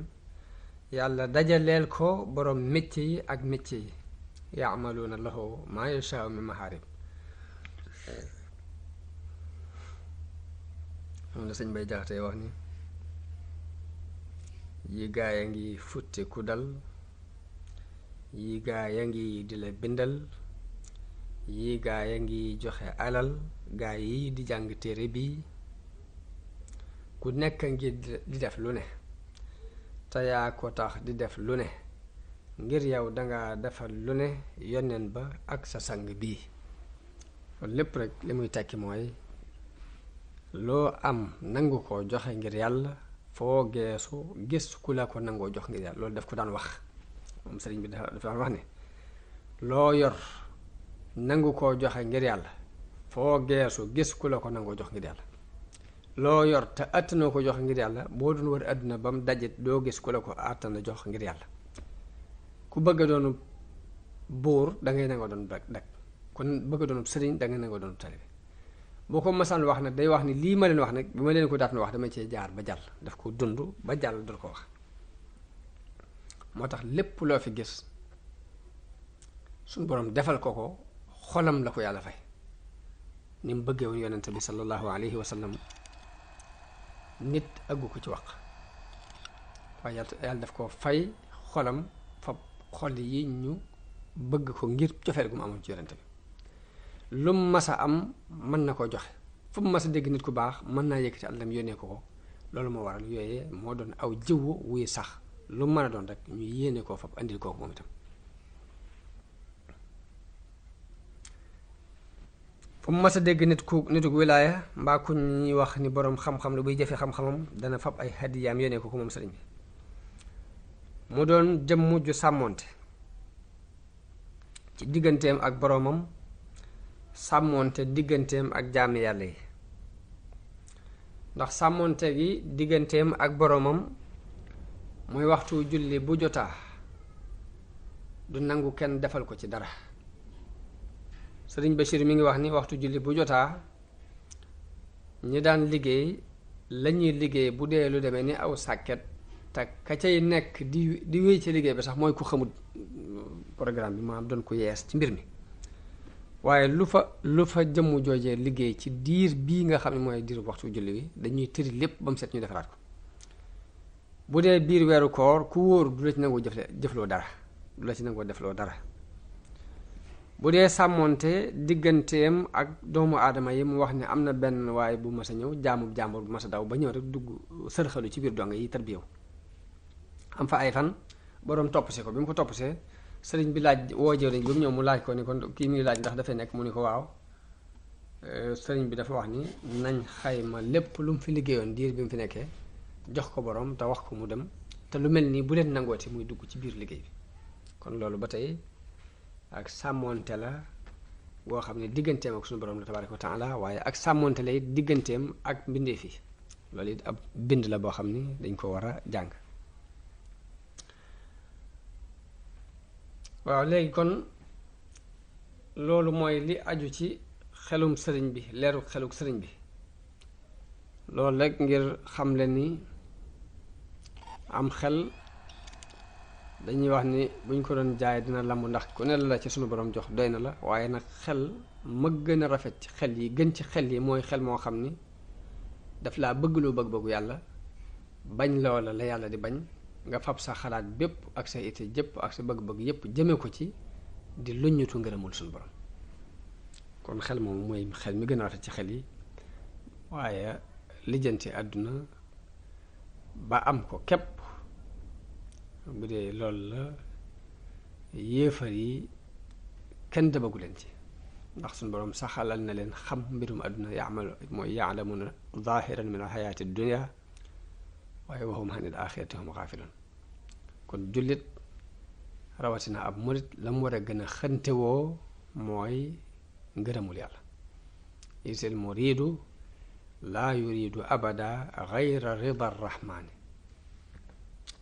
yàlla dajaleel ko borom mécc yi ak mécc yi yaamaluuna lahu maa yashaau min maharib. moom la sëñ Bay Jaxate wax ni yi gaay a ngi futti ku dal yi gaay a ngi di la bindal yi gaay a ngi joxe alal gaay yi di jàng téere bi ku nekk ngi di def lu ne te yaa ko tax di def lu ne ngir yow danga defal lu ne yoneen ba ak sa sang bii. kon lépp rek li muy tekki mooy loo am nangu ko joxe ngir yàlla foo geesu gis ku la ko nangoo jox ngir yàlla loolu daf ko daan wax moom sëriñ bi dafa daan wax ne loo yor nangu koo joxe ngir yàlla foo geesu gis ku la ko nangoo jox ngir yàlla. loo yor te àttanoo ko jox ngir yàlla boo doon wër àdduna ba mu dajit doo gis ku la ko àttana jox ngir yàlla. ku bëgg a doonu buur dangay nangoo doon dag kon bëgg a doonu sëriñ dangay nangoo doonu talibe. boo ko masaan wax nag day wax ni lii ma leen wax nag bi ma leen ko daat na wax dama cee jaar ba jàll daf ko dund ba jàll dul ko wax. moo tax lépp loo fi gis suñu borom defal ko ko xolam la ko yàlla fay ni mu bëggee woon yonente bi sallallahu alayhi wa sallam nit aggu ko ci wax waaye yàlla daf ko fay xolam fa xol yi ñu bëgg ko ngir cofeel gu mu amoon ci yonente bi. lu mu mas a am mën na ko joxe fu mu mas a dégg nit ku baax mën naa yëkkati àllam yónnee ko ko loolu moo waral yooyee moo doon aw jiwu wuy sax lu mën a doon rek ñu yéene koo fab andil kooku moom itam. fu mu mas a dégg nitu wilaaya mbaa ku ñuy wax ni boroom xam-xam la buy jëfe xam-xamam dana fab ay hadiyaam yónnee ko moom sëriñ bi mu doon jëmm ju sàmmoonte ci digganteem ak boroomam sàmmoonte digganteem ak jaami yàlla yi ndax sàmmoonte gi digganteem ak boroomam muy waxtu julli bu jotaa du nangu kenn defal ko ci dara. Serigne Bassirou mi ngi wax ni waxtu julli bu jotaa ñi daan liggéey lañuy liggéey bu dee lu demee ni aw sàkket te ka cay nekk di wéy ci liggéey bi sax mooy ku xamut programme bi maanaam doon ko yees ci mbir mi waaye lu fa jëmm joojee liggéey ci diir bii nga xam ne mooy diir waxtu julli wi dañuy tëri lépp ba mu set ñu defaraat ko bu dee biir weeru koor ku wóor du la ci nangoo jëfloo dara du la ci nangoo defloo dara bu dee sàmmoonte digganteem ak doomu aadama yi mu wax ne am na benn waaye bu mas a ñëw jaamub jàmbur bu mas a daw ba ñëw rek dugg sërxalu ci biir donga yi tarbiyew am fa ay fan boroom toppsi ko bi mu ko toppsee sëriñ bi laaj woo jëriñ bi mu ñëw mu laaj ko ni kon kii muy laaj ndax dafay nekk mu ni ko waaw sëriñ bi dafa wax ni nañ xayma lépp lu mu fi liggéeyoon diir bi mu fi nekkee jox ko boroom te wax ko mu dem te lu mel nii bu leen nangooti muy dugg ci biir liggéey bi kon loolu ba tey ak sàmmoonte la boo xam ne digganteem ak suñu borom la tabaaraka wa taala waaye ak sàmmoonte la it digganteem ak mbindeef yi loolu it ab bind la boo xam ni dañ ko war a jàng waaw léegi kon loolu mooy li aju ci xelum sëriñ bi leeru xeluk sëriñ bi loolu rek ngir xam leen ni am xel dañuy wax ni buñ ko doon jaay dina lamb ndax ku ne la ci sunu borom jox doy na la waaye nag xel ma gën a rafet ci xel yi gën ci xel yi mooy xel moo xam ni daf laa bëgg loo bëgg-bëggu yàlla bañ loola la yàlla di bañ nga fab sa xalaat bépp ak sa ité jëpp ak sa bëgg-bëgg yépp jëme ko ci di luññutu ngërëmul sunu borom kon xel moom mooy xel mi gën a rafet ci xel yi waaye lijjanti àdduna ba am ko képp bu dee loolu la yéefar yi kenn dëbagu leen ci ndax suñu boroom saxalal na leen xam mbirum àdduna ya'lamuna zahiran min alxayaati dunya waaye wa hum anil axirati hum xaafiloon kon jullit rawatina ab murit la mu war a gën a xëntewoo mooy ngërëmul yàlla isil muridu laa yuridu abada gayra rida rahmaani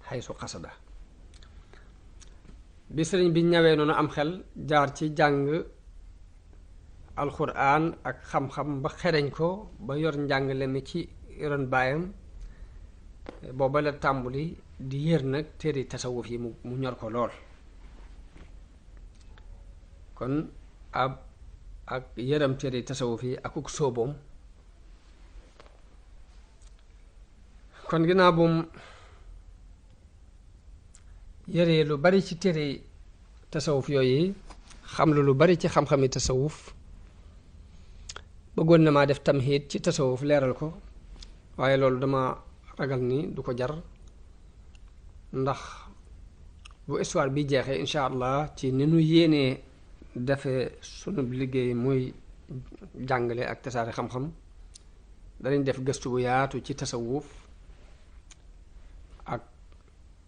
xaysu xasada bi sëriñ bi ñawee noonu am xel jaar ci jàng alxuraan ak xam-xam ba xereñ ko ba yor njàngale mi ci ron baayam booba la tàmbuli di yër nag téere tasawuf yi mu ñor ko lool kon ak yëram téere tasawuf yi akuk sóoboom kon ginnaaw bum yëree lu bari ci téere tasawuf yooyu xam lu bari ci xam-xami tasawuf bëggoon na maa def tamhid ci tasawuf leeral ko waaye loolu dama ragal ni du ko jar ndax bu histoire bi jeexee incha allah ci ni nu yéenee defee sunu liggéey muy jàngale ak tasaare xam-xam danañ def gëstu bu yaatu ci tasawuf ak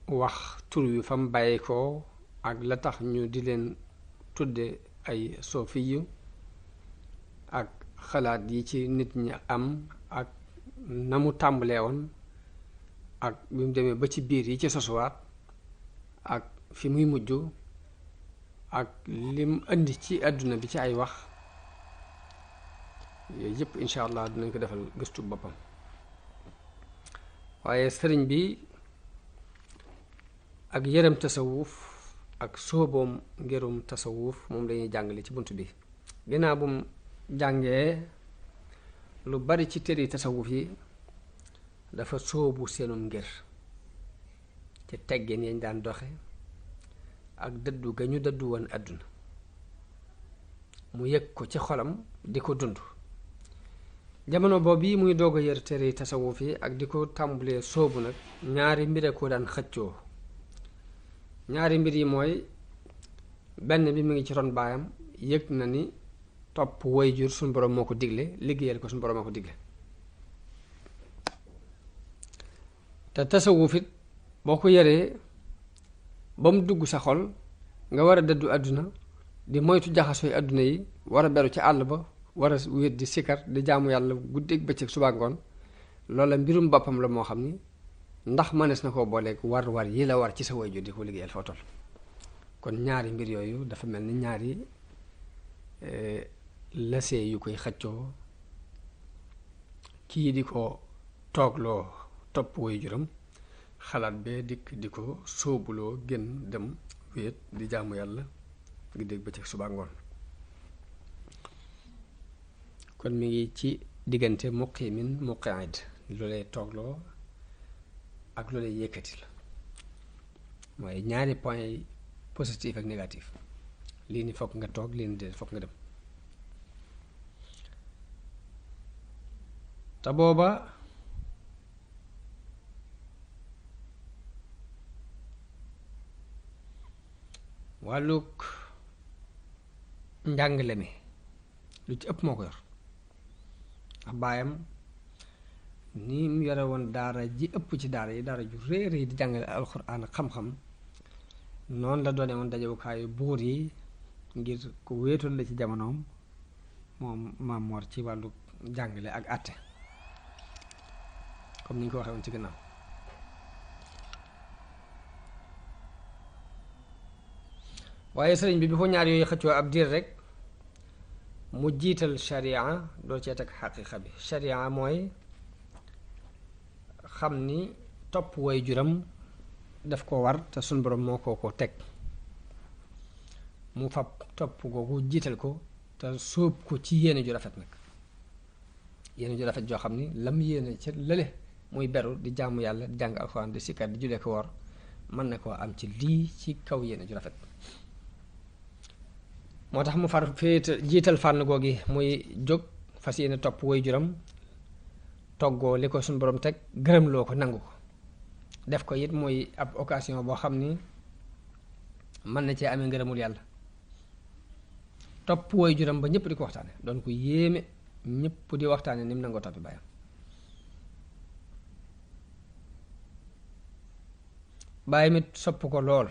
wax tur wi fa mu bàyyi ko ak la tax ñu di leen tudde ay sofiyu ak xalaat yi ci nit ñi am ak na mu tàmbalee woon ak bi mu demee ba ci biir yi ci sosuwaat ak fi muy mujj ak lim indi ci àdduna bi ci ay wax yooyu yëpp incha allah dinañ ko defal gëstu boppam waaye sëriñ bi ak yërëm tasawuf ak sóoboom ngerum tasawuf moom lañuy jàngale ci bunt bi ginnaaw bu mu jàngee lu bari ci téere tasawuf yi dafa sóobu seenum ngir ci teggin yañ daan doxe ak dëddu ga ñu dëddu woon àdduna mu yëg ko ci xolam di ko dund jamono boobu muy doog a yër téere tasawuf yi ak di ko tàmbulee sóobu nag ñaari mbir ko daan xëccoo ñaari mbir yi mooy benn bi mu ngi ci ron baayam yëg na ni topp waajur suñu borom moo ko digle liggéeyal ko suñu borom moo ko digle te tasawuf it boo ko yaree ba mu dugg sa xol nga war a dëddu àdduna di moytu jaxasooy àdduna yi war a beru ci àll ba war a wéet di sikar di jaamu yàlla guddeeg bëccëg suba ngoon loola mbirum boppam la moo xam ni ndax mënees na koo booleeg war yi la war ci sa waajur di ko liggéeyal foo toll kon ñaari mbir yooyu dafa mel ni ñaari lasee yu koy xëccoo kii di ko toogloo topp waajuram xalaat bee dikk di ko sóobuloo gën dem wéet di jaamu yàlla guddeeg bëccëg suba ngoon kon mi ngi ci diggante muqimin muqaid lu lay toogloo ak lu lay yëkkati la mooy ñaari point yi positif ak négatif lii ni fokk nga toog lii ni déet fokk nga dem te booba wàllug njàngale mi lu ci ëpp moo ko yor ndax baayam ni mu yore woon daara ji ëpp ci daara yi daara ju réer yi di jàngale alxuraan ak xam-xam noonu la doone woon dajewukaayu buur yi ngir ku wéetoon la ci jamonoom moom Maam Mor ci wàllu jàngale ak àtte comme ni ñu ko waxee woon ci gannaaw waaye sëriñ bi ko ñaar yooyu xëccoo ab diir rek mu jiital sharia doo cee teg xaqiiqa bi sharia mooy xam ni topp waajuram daf ko war te suñ borom moo ko teg mu fab topp googu jiital ko te sóob ko ci yéene ju rafet nag yéene ju rafet joo xam ni lam yéene ca lële muy beru di jaamu yàlla di jàng alxuraan di sikkar di julee ko wor mën na koo am ci lii ci kaw yéene ju rafet moo tax mu far féete jiital fànn googi muy jóg fas yéene topp waajuram toggoo li ko suñu borom teg gërëmloo ko nangu ko def ko it mooy ab occasion boo xam ni mën na cee amee ngërëmul yàlla topp waajuram ba ñëpp di ko waxtaane doon ko yéeme ñëpp di waxtaane ni mu nangoo toppi baayam bàyyi mit sopp ko lool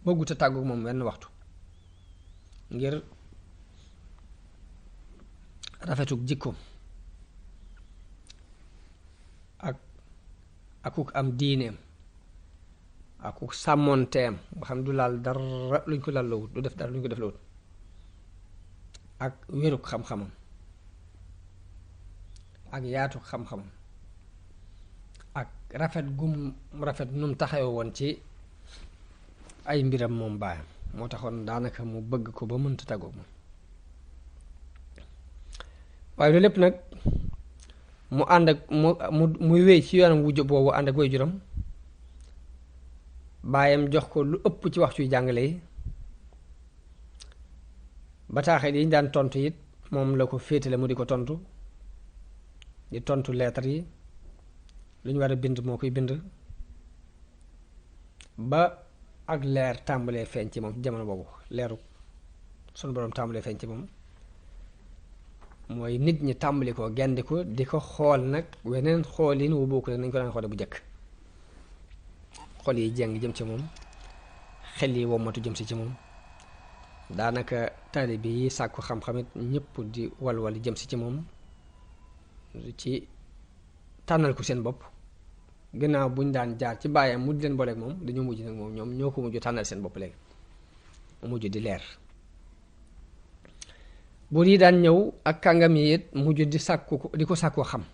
bëggut a tàggu moom wenn waxtu ngir rafetuk jikkoom akuk am diineem akuk sàmmoonteem nga xam du laal dara luñ ko laal lawut du def dara luñ ko def lawut ak wéruk xam-xamam ak yaatuk xam-xamam ak rafet gum rafet num taxawe woon ci ay mbiram moom baayam moo taxoon daanaka mu bëgg ko ba mënta tàggoog moom waaye loolu lépp nag mu ànd ak muy wéy ci yoonam wujj boobu ànd ak waajuram baayam jox ko lu ëpp ci waxtu yu jàngale yi bataaxel yi ñu daan tontu it moom la ko féetale mu di ko tontu di tontu leetar yi lu ñu war a bind moo koy bind ba ak leer tàmbalee feeñ ci moom jamono boobu leeru sunu boroom tàmbalee feeñ ci moom mooy nit ñi tàmbali ko gendi ko di ko xool nag weneen xoolin wu bokk nañ ko daan xoole bu njëkk xol yi jeng jëm ci moom xel yi wommatu jëm si ci moom daanaka taalibe yi sàkku xam-xamit ñëpp di walwal jëm si ci moom ci tànnal ko seen bopp gannaaw buñ daan jaar ci baayam mu di leen booleeg moom dañoo mujj nag moom ñoom ñoo ko mujj tànnal seen bopp léegi mu mujj di leer buur yi daan ñëw ak kàngam yi it mujj di sàkku ko di ko sàkkoo xam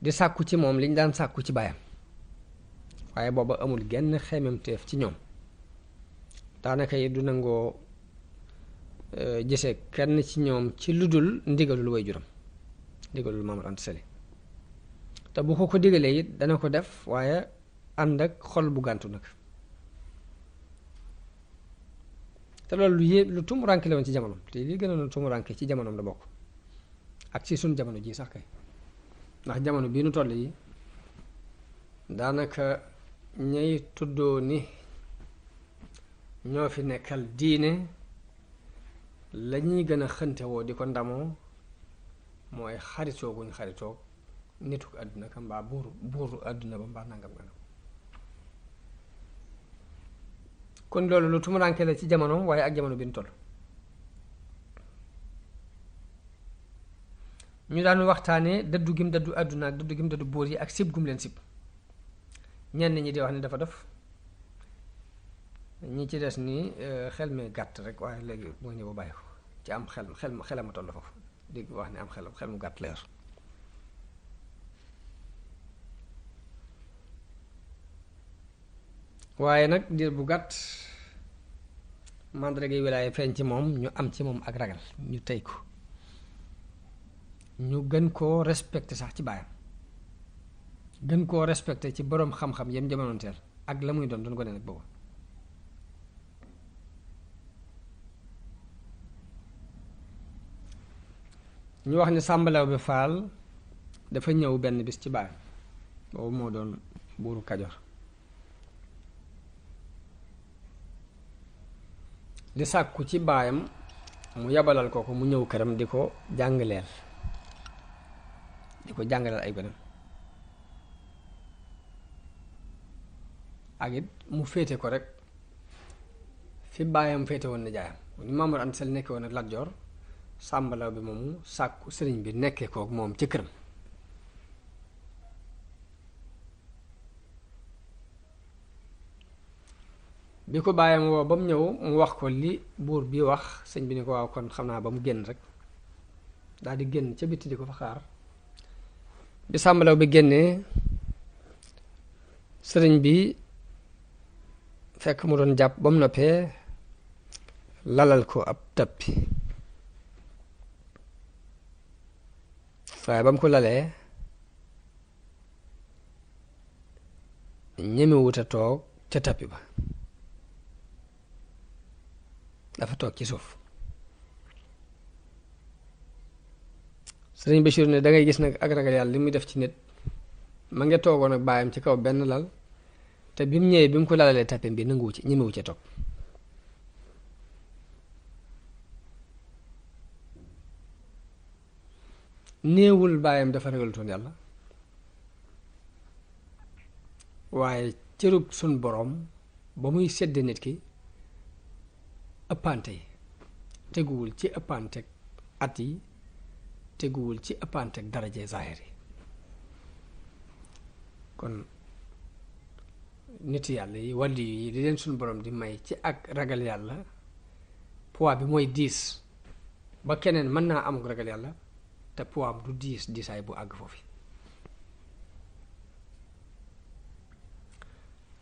di sàkku ci moom liñ daan sàkku ci baayam waaye booba amul genn xememteef ci ñoom daanaka yi du nangoo gisee kenn ci ñoom ci lu dul ndigalul waajuram ndigalul Maam Mor Anta Sali te bu ko digalee it dana ko def waaye ànd ak xol bu gàntu nag te loolu lu tumuranke la woon ci jamonom te li gën a tumuranke ci jamonom la bokk ak ci suñ jamono ji sax kay ndax jamono bii nu toll yi daanaka ñay tuddoo ni ñoo fi nekkal diine la ñuy gën a xëntewoo di ko ndamoo mooy xaritoo guñ xaritoo nituk àdduna ka mbaa buuru àdduna ba mbaa nangam nangam. kon loolu lu tumuraanke la ci jamono waaye ak jamono bi ñu toll. ñu daan waxtaanee dëddu gim dëddu àdduna ak dëddu gim dëddu buur yi ak sib gum leen sib. ñenn ñi di wax ni dafa def ñi ci des ni xel mi gàtt rek waaye léegi moo ñëw bàyyi ko ci am xelama toll foofu di wax ni am xel mu gàtt leer. waaye nag diir bu gàtt màndarga wilaaya feeñ ci moom ñu am ci moom ak ragal ñu tey ko ñu gën koo respecté sax ci baayam gën koo respecté ci boroom xam-xam yam jamonoonteel ak la muy doon ko ne nag boobu. ñu wax ni sàmbalaw bi faal dafa ñëw benn bis ci baayam boobu moo doon buuru Kajoor di sàkku ci baayam mu yabalal ko mu ñëw këram di ko jàngaleel ay gonem ak it mu féete ko rek fi baayam féete woon na jaayam ni Maam Mor Anta Sali nekkee woon ak Lat Joor sàmbalaw bi moomu sàkku sëriñ bi nekkee kook moom ci këram. bi ko bàyyam woo ba mu ñëw mu wax ko li buur bi wax sëñ bi ni ko waaw kon xam naa ba mu génn rek daal di génn ca bitti di ko fa xaar. bi sàmbalaw bi génnee sëriñ bi fekk mu doon jàpp ba mu noppee lalal ko ab tappi waaye ba mu ko lalee ñemewut a toog ca tappi ba dafa toog ci suuf. Serigne Bassirou ne dangay gis nag ak ragal yàlla li muy def ci nit ma nga toogoon ak baayam ci kaw benn lal te bi mu ñëwee bi mu ko lalalee tappi bi nanguwu ci ñemewu ca toog. néewul baayam dafa ragalutoon yàlla waaye cërub sun boroom ba muy sedd nit ki ëppante yi teguwul ci ëppante at yi teguwul ci ëppante daraje zahir yi. kon nit yàlla yi wàlli yi di leen sun boroom di may ci ak ragal yàlla poids bi mooy diis ba keneen mën naa am ragal yàlla te poids du diisaay bu àgg foofu.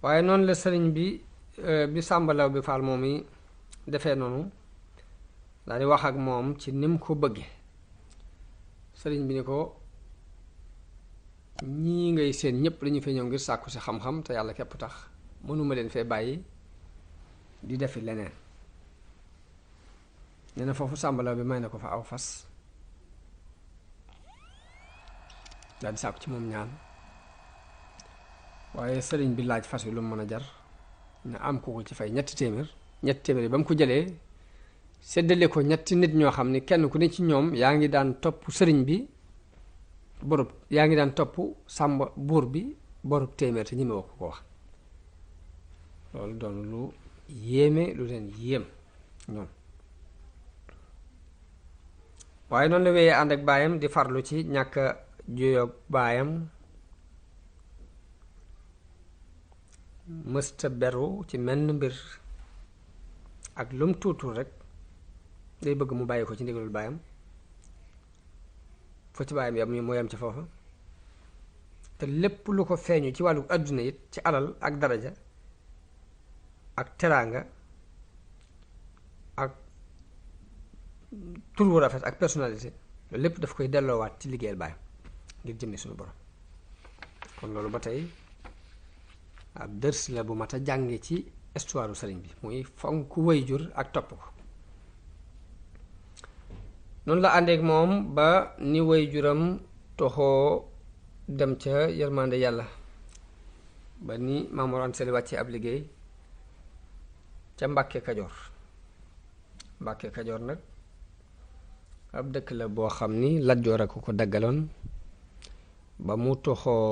waaye noonu la sëriñ bi sàmbalaw bi faal moom yi defee noonu daal di wax ak moom ci nim ko bëgge. sëriñ bi ni ko ñii ngay seen ñépp dañu fee ñëw ngir sàkku si xam-xam te yàlla képp tax mënuma leen fee bàyyi di defi leneen. nee na foofu sàmbalaw bi may na ko fa aw fas daal di sàkku ci moom ñaan waaye sëriñ bi laaj fas wi lu mu mën a jar na am ko ci fay ñetti téeméer yi ba mu ko jëlee séddale ko ñetti nit ñoo xam ni kenn ku ne ci ñoom yaa ngi daan topp sëriñ bi borub yaa ngi daan topp sàmba buur bi borub téeméer te ñi ma wax ko wax. loolu doon lu yéeme lu leen yéem ñoom. waaye noonu la wéyee ànd ak baayam di farlu ci ñàkk juyoog baayam mësta beru ci menn mbir ak lum tuutul rek day bëgg mu bàyyi ko ci ndigalul baayam fo ci baayam yam moo yam ci foofa te lépp lu ko feeñu ci wàllu àdduna it ci alal ak daraja ak teraanga ak tur wu rafet ak personnalité loolu lépp daf koy delloowaat ci liggéeyal baayam ngir jëmmi suñu borom. kon loolu ba tey ab dërs la bu mat a jànge ci histoire sëriñ bi muy fonk waajur ak topp ko. noonu la àndeek moom ba ni waajuram toxoo dem ca yërmande yàlla ba ni Maam Mor Anta Sali wàccee ab liggéey ca Mbàkke Kajoor. Mbàkke Kajoor nag ab dëkk la boo xam ni Lat Joor a ko daggaloon ba mu toxoo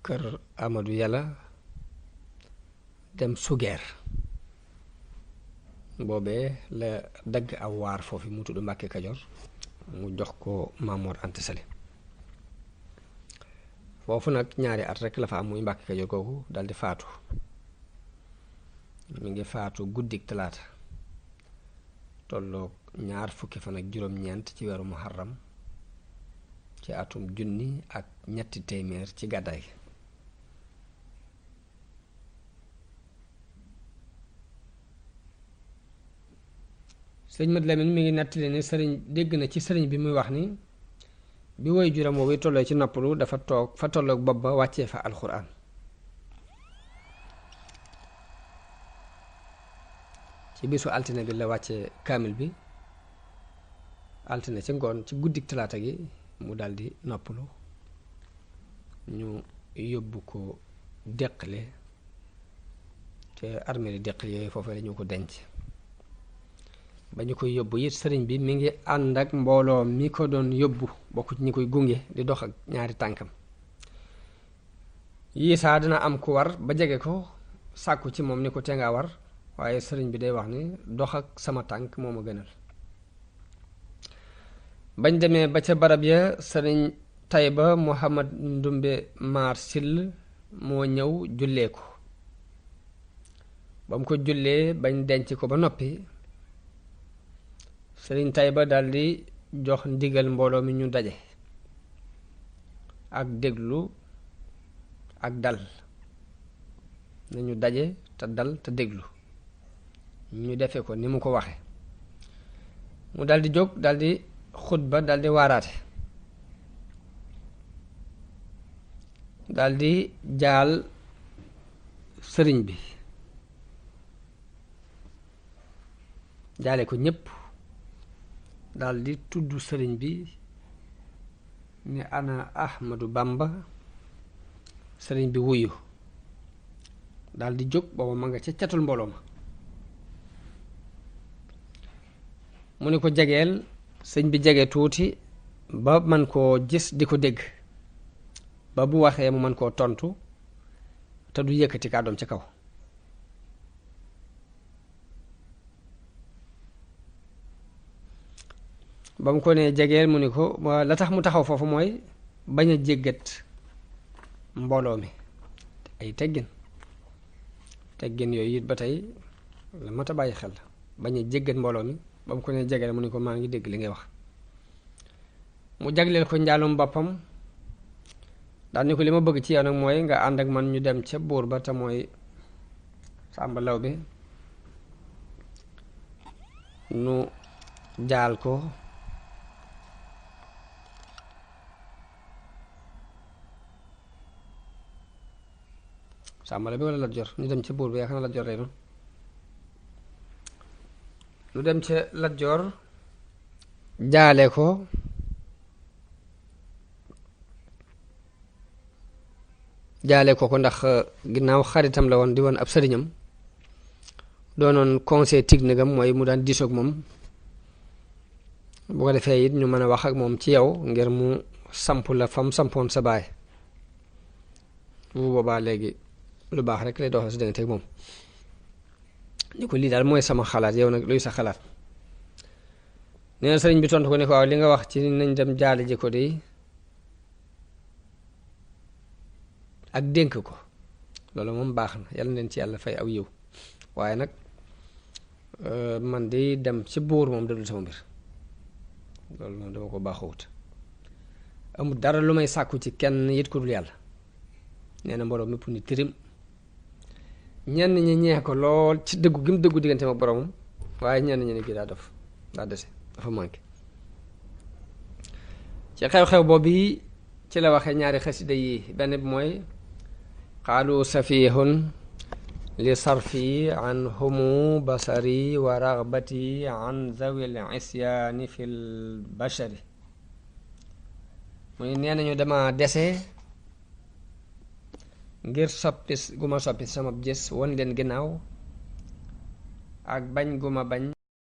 kër Amadou Yàlla dem Sugeer boobee la dagg aw waar foofu mu tudd Mbàkke Kajoor mu jox ko Maam Mor Anta Sali foofu nag ñaari at rek la fa am muy Mbàkke Kajoor kooku daldi faatu mi ngi faatu guddik talaata tolloog 20 fan ak juróom-ñeent ci weeru muharram ci atum 1300 ci gàddaay gi sëriñ Mat Lamin mi ngi nettali ne sëriñ dégg na ci sëriñ bi muy wax ni bi woy juram boobu tollee ci noppalu dafa toog fa tolloog bopp ba wàccee fa alxuraan ci bisu altine bi la wàccee kaamil bi altine ci ngoon ci guddik talaata gi mu daldi noppalu ñu yóbbu ko Deqale te armée li Deqale yooyu foofu la ñu ko denc ba ñu koy yóbbu it sëriñ bi mi ngi ànd ak mbooloo mi ko doon yóbbu bokk ci ñi koy gunge di dox ak ñaari tànkam yii saa dina am ku war ba jege ko sàkku ci moom ni ko te ngaa war waaye sëriñ bi day wax ni dox ak sama tànk moo ma gënal bañ demee ba ca barab ya sëriñ Tayba Muhammad Ndumbe Maar Sill moo ñëw jullee ko ba mu ko jullee bañ denc ko ba noppi sëriñ Tayba daldi jox ndigal mbooloo mi ñu daje ak déglu ak dal nañu daje te dal te déglu ñu defe ko ni mu ko waxe mu daldi jóg daldi xutba daldi waaraate daldi jaal sëriñ bi jaale ko ñépp daldi tudd sëriñ bi ni ana Ahmadu Bamba sëriñ bi wuyu daldi jóg booba ma nga ca catul mbooloo ma mu ni ko jegeel sëñ bi jege tuuti ba man koo gis di ko dégg ba bu waxee mu man koo tontu te du yëkkati kàddoom ca kaw ba mu ko nee jegeel mu ni ko la tax mu taxaw foofu mooy bañ a jéggat mbooloo mi ay teggin yooyu it ba tey la mat a bàyyi xel bañ a jéggat mbooloo mi ba mu ko nee jegeel mu ni ko maa ngi dégg li ngay wax mu jagleel ko njaalum boppam daal ni ko li ma bëgg ci yow nag mooy nga ànd ak man ñu dem ca buur ba te mooy Sàmba Lawbe nu jaal ko Sàmba Lawbe walla Lat Joor ñu dem ca buur ba yaakaar na Lat Joor lay doon nu dem ca Lat Joor jaale ko ko ndax ginnaaw xaritam la woon di woon ab sëriñam doonoon conseil technique am mooy mu daan diisoog moom bu ko defee it ñu mën a wax ak moom ci yow ngir mu samp la fam sampoon sa baay bu boobaa léegi lu baax rek lay doxal si diggante ak moom ni ko lii daal mooy sama xalaat yow nag luy sa xalaat nee na sëriñ bi tontu ko ne ko waaw li nga wax ci nañ dem jaale ji ko de ak dénk ko loolu moom baax na yàlla neen ci yàlla fay aw yiw waaye nag man di dem ci buur moom dadul sama mbir loolu moom dama ko baaxawut amul dara lu may sàkku ci kenn it ku dul yàlla nee na mbooloo mépp ni tirim ñenn ñi ñee ko lool ci dëggu gi mu dëggu diggante ma boromam waaye ñenn ñi ne kii daa def daa dese dafa manqué ci xew-xew boobu ci la waxee ñaari xasida yi benn bi mooy qaalu safihun li sarfi an humu basari wa ragbati an zawil isyaani fil bashari muy nee nañu dama dese ngir soppi gu ma soppi sama gis won leen ginnaaw ak bañ gu ma bañ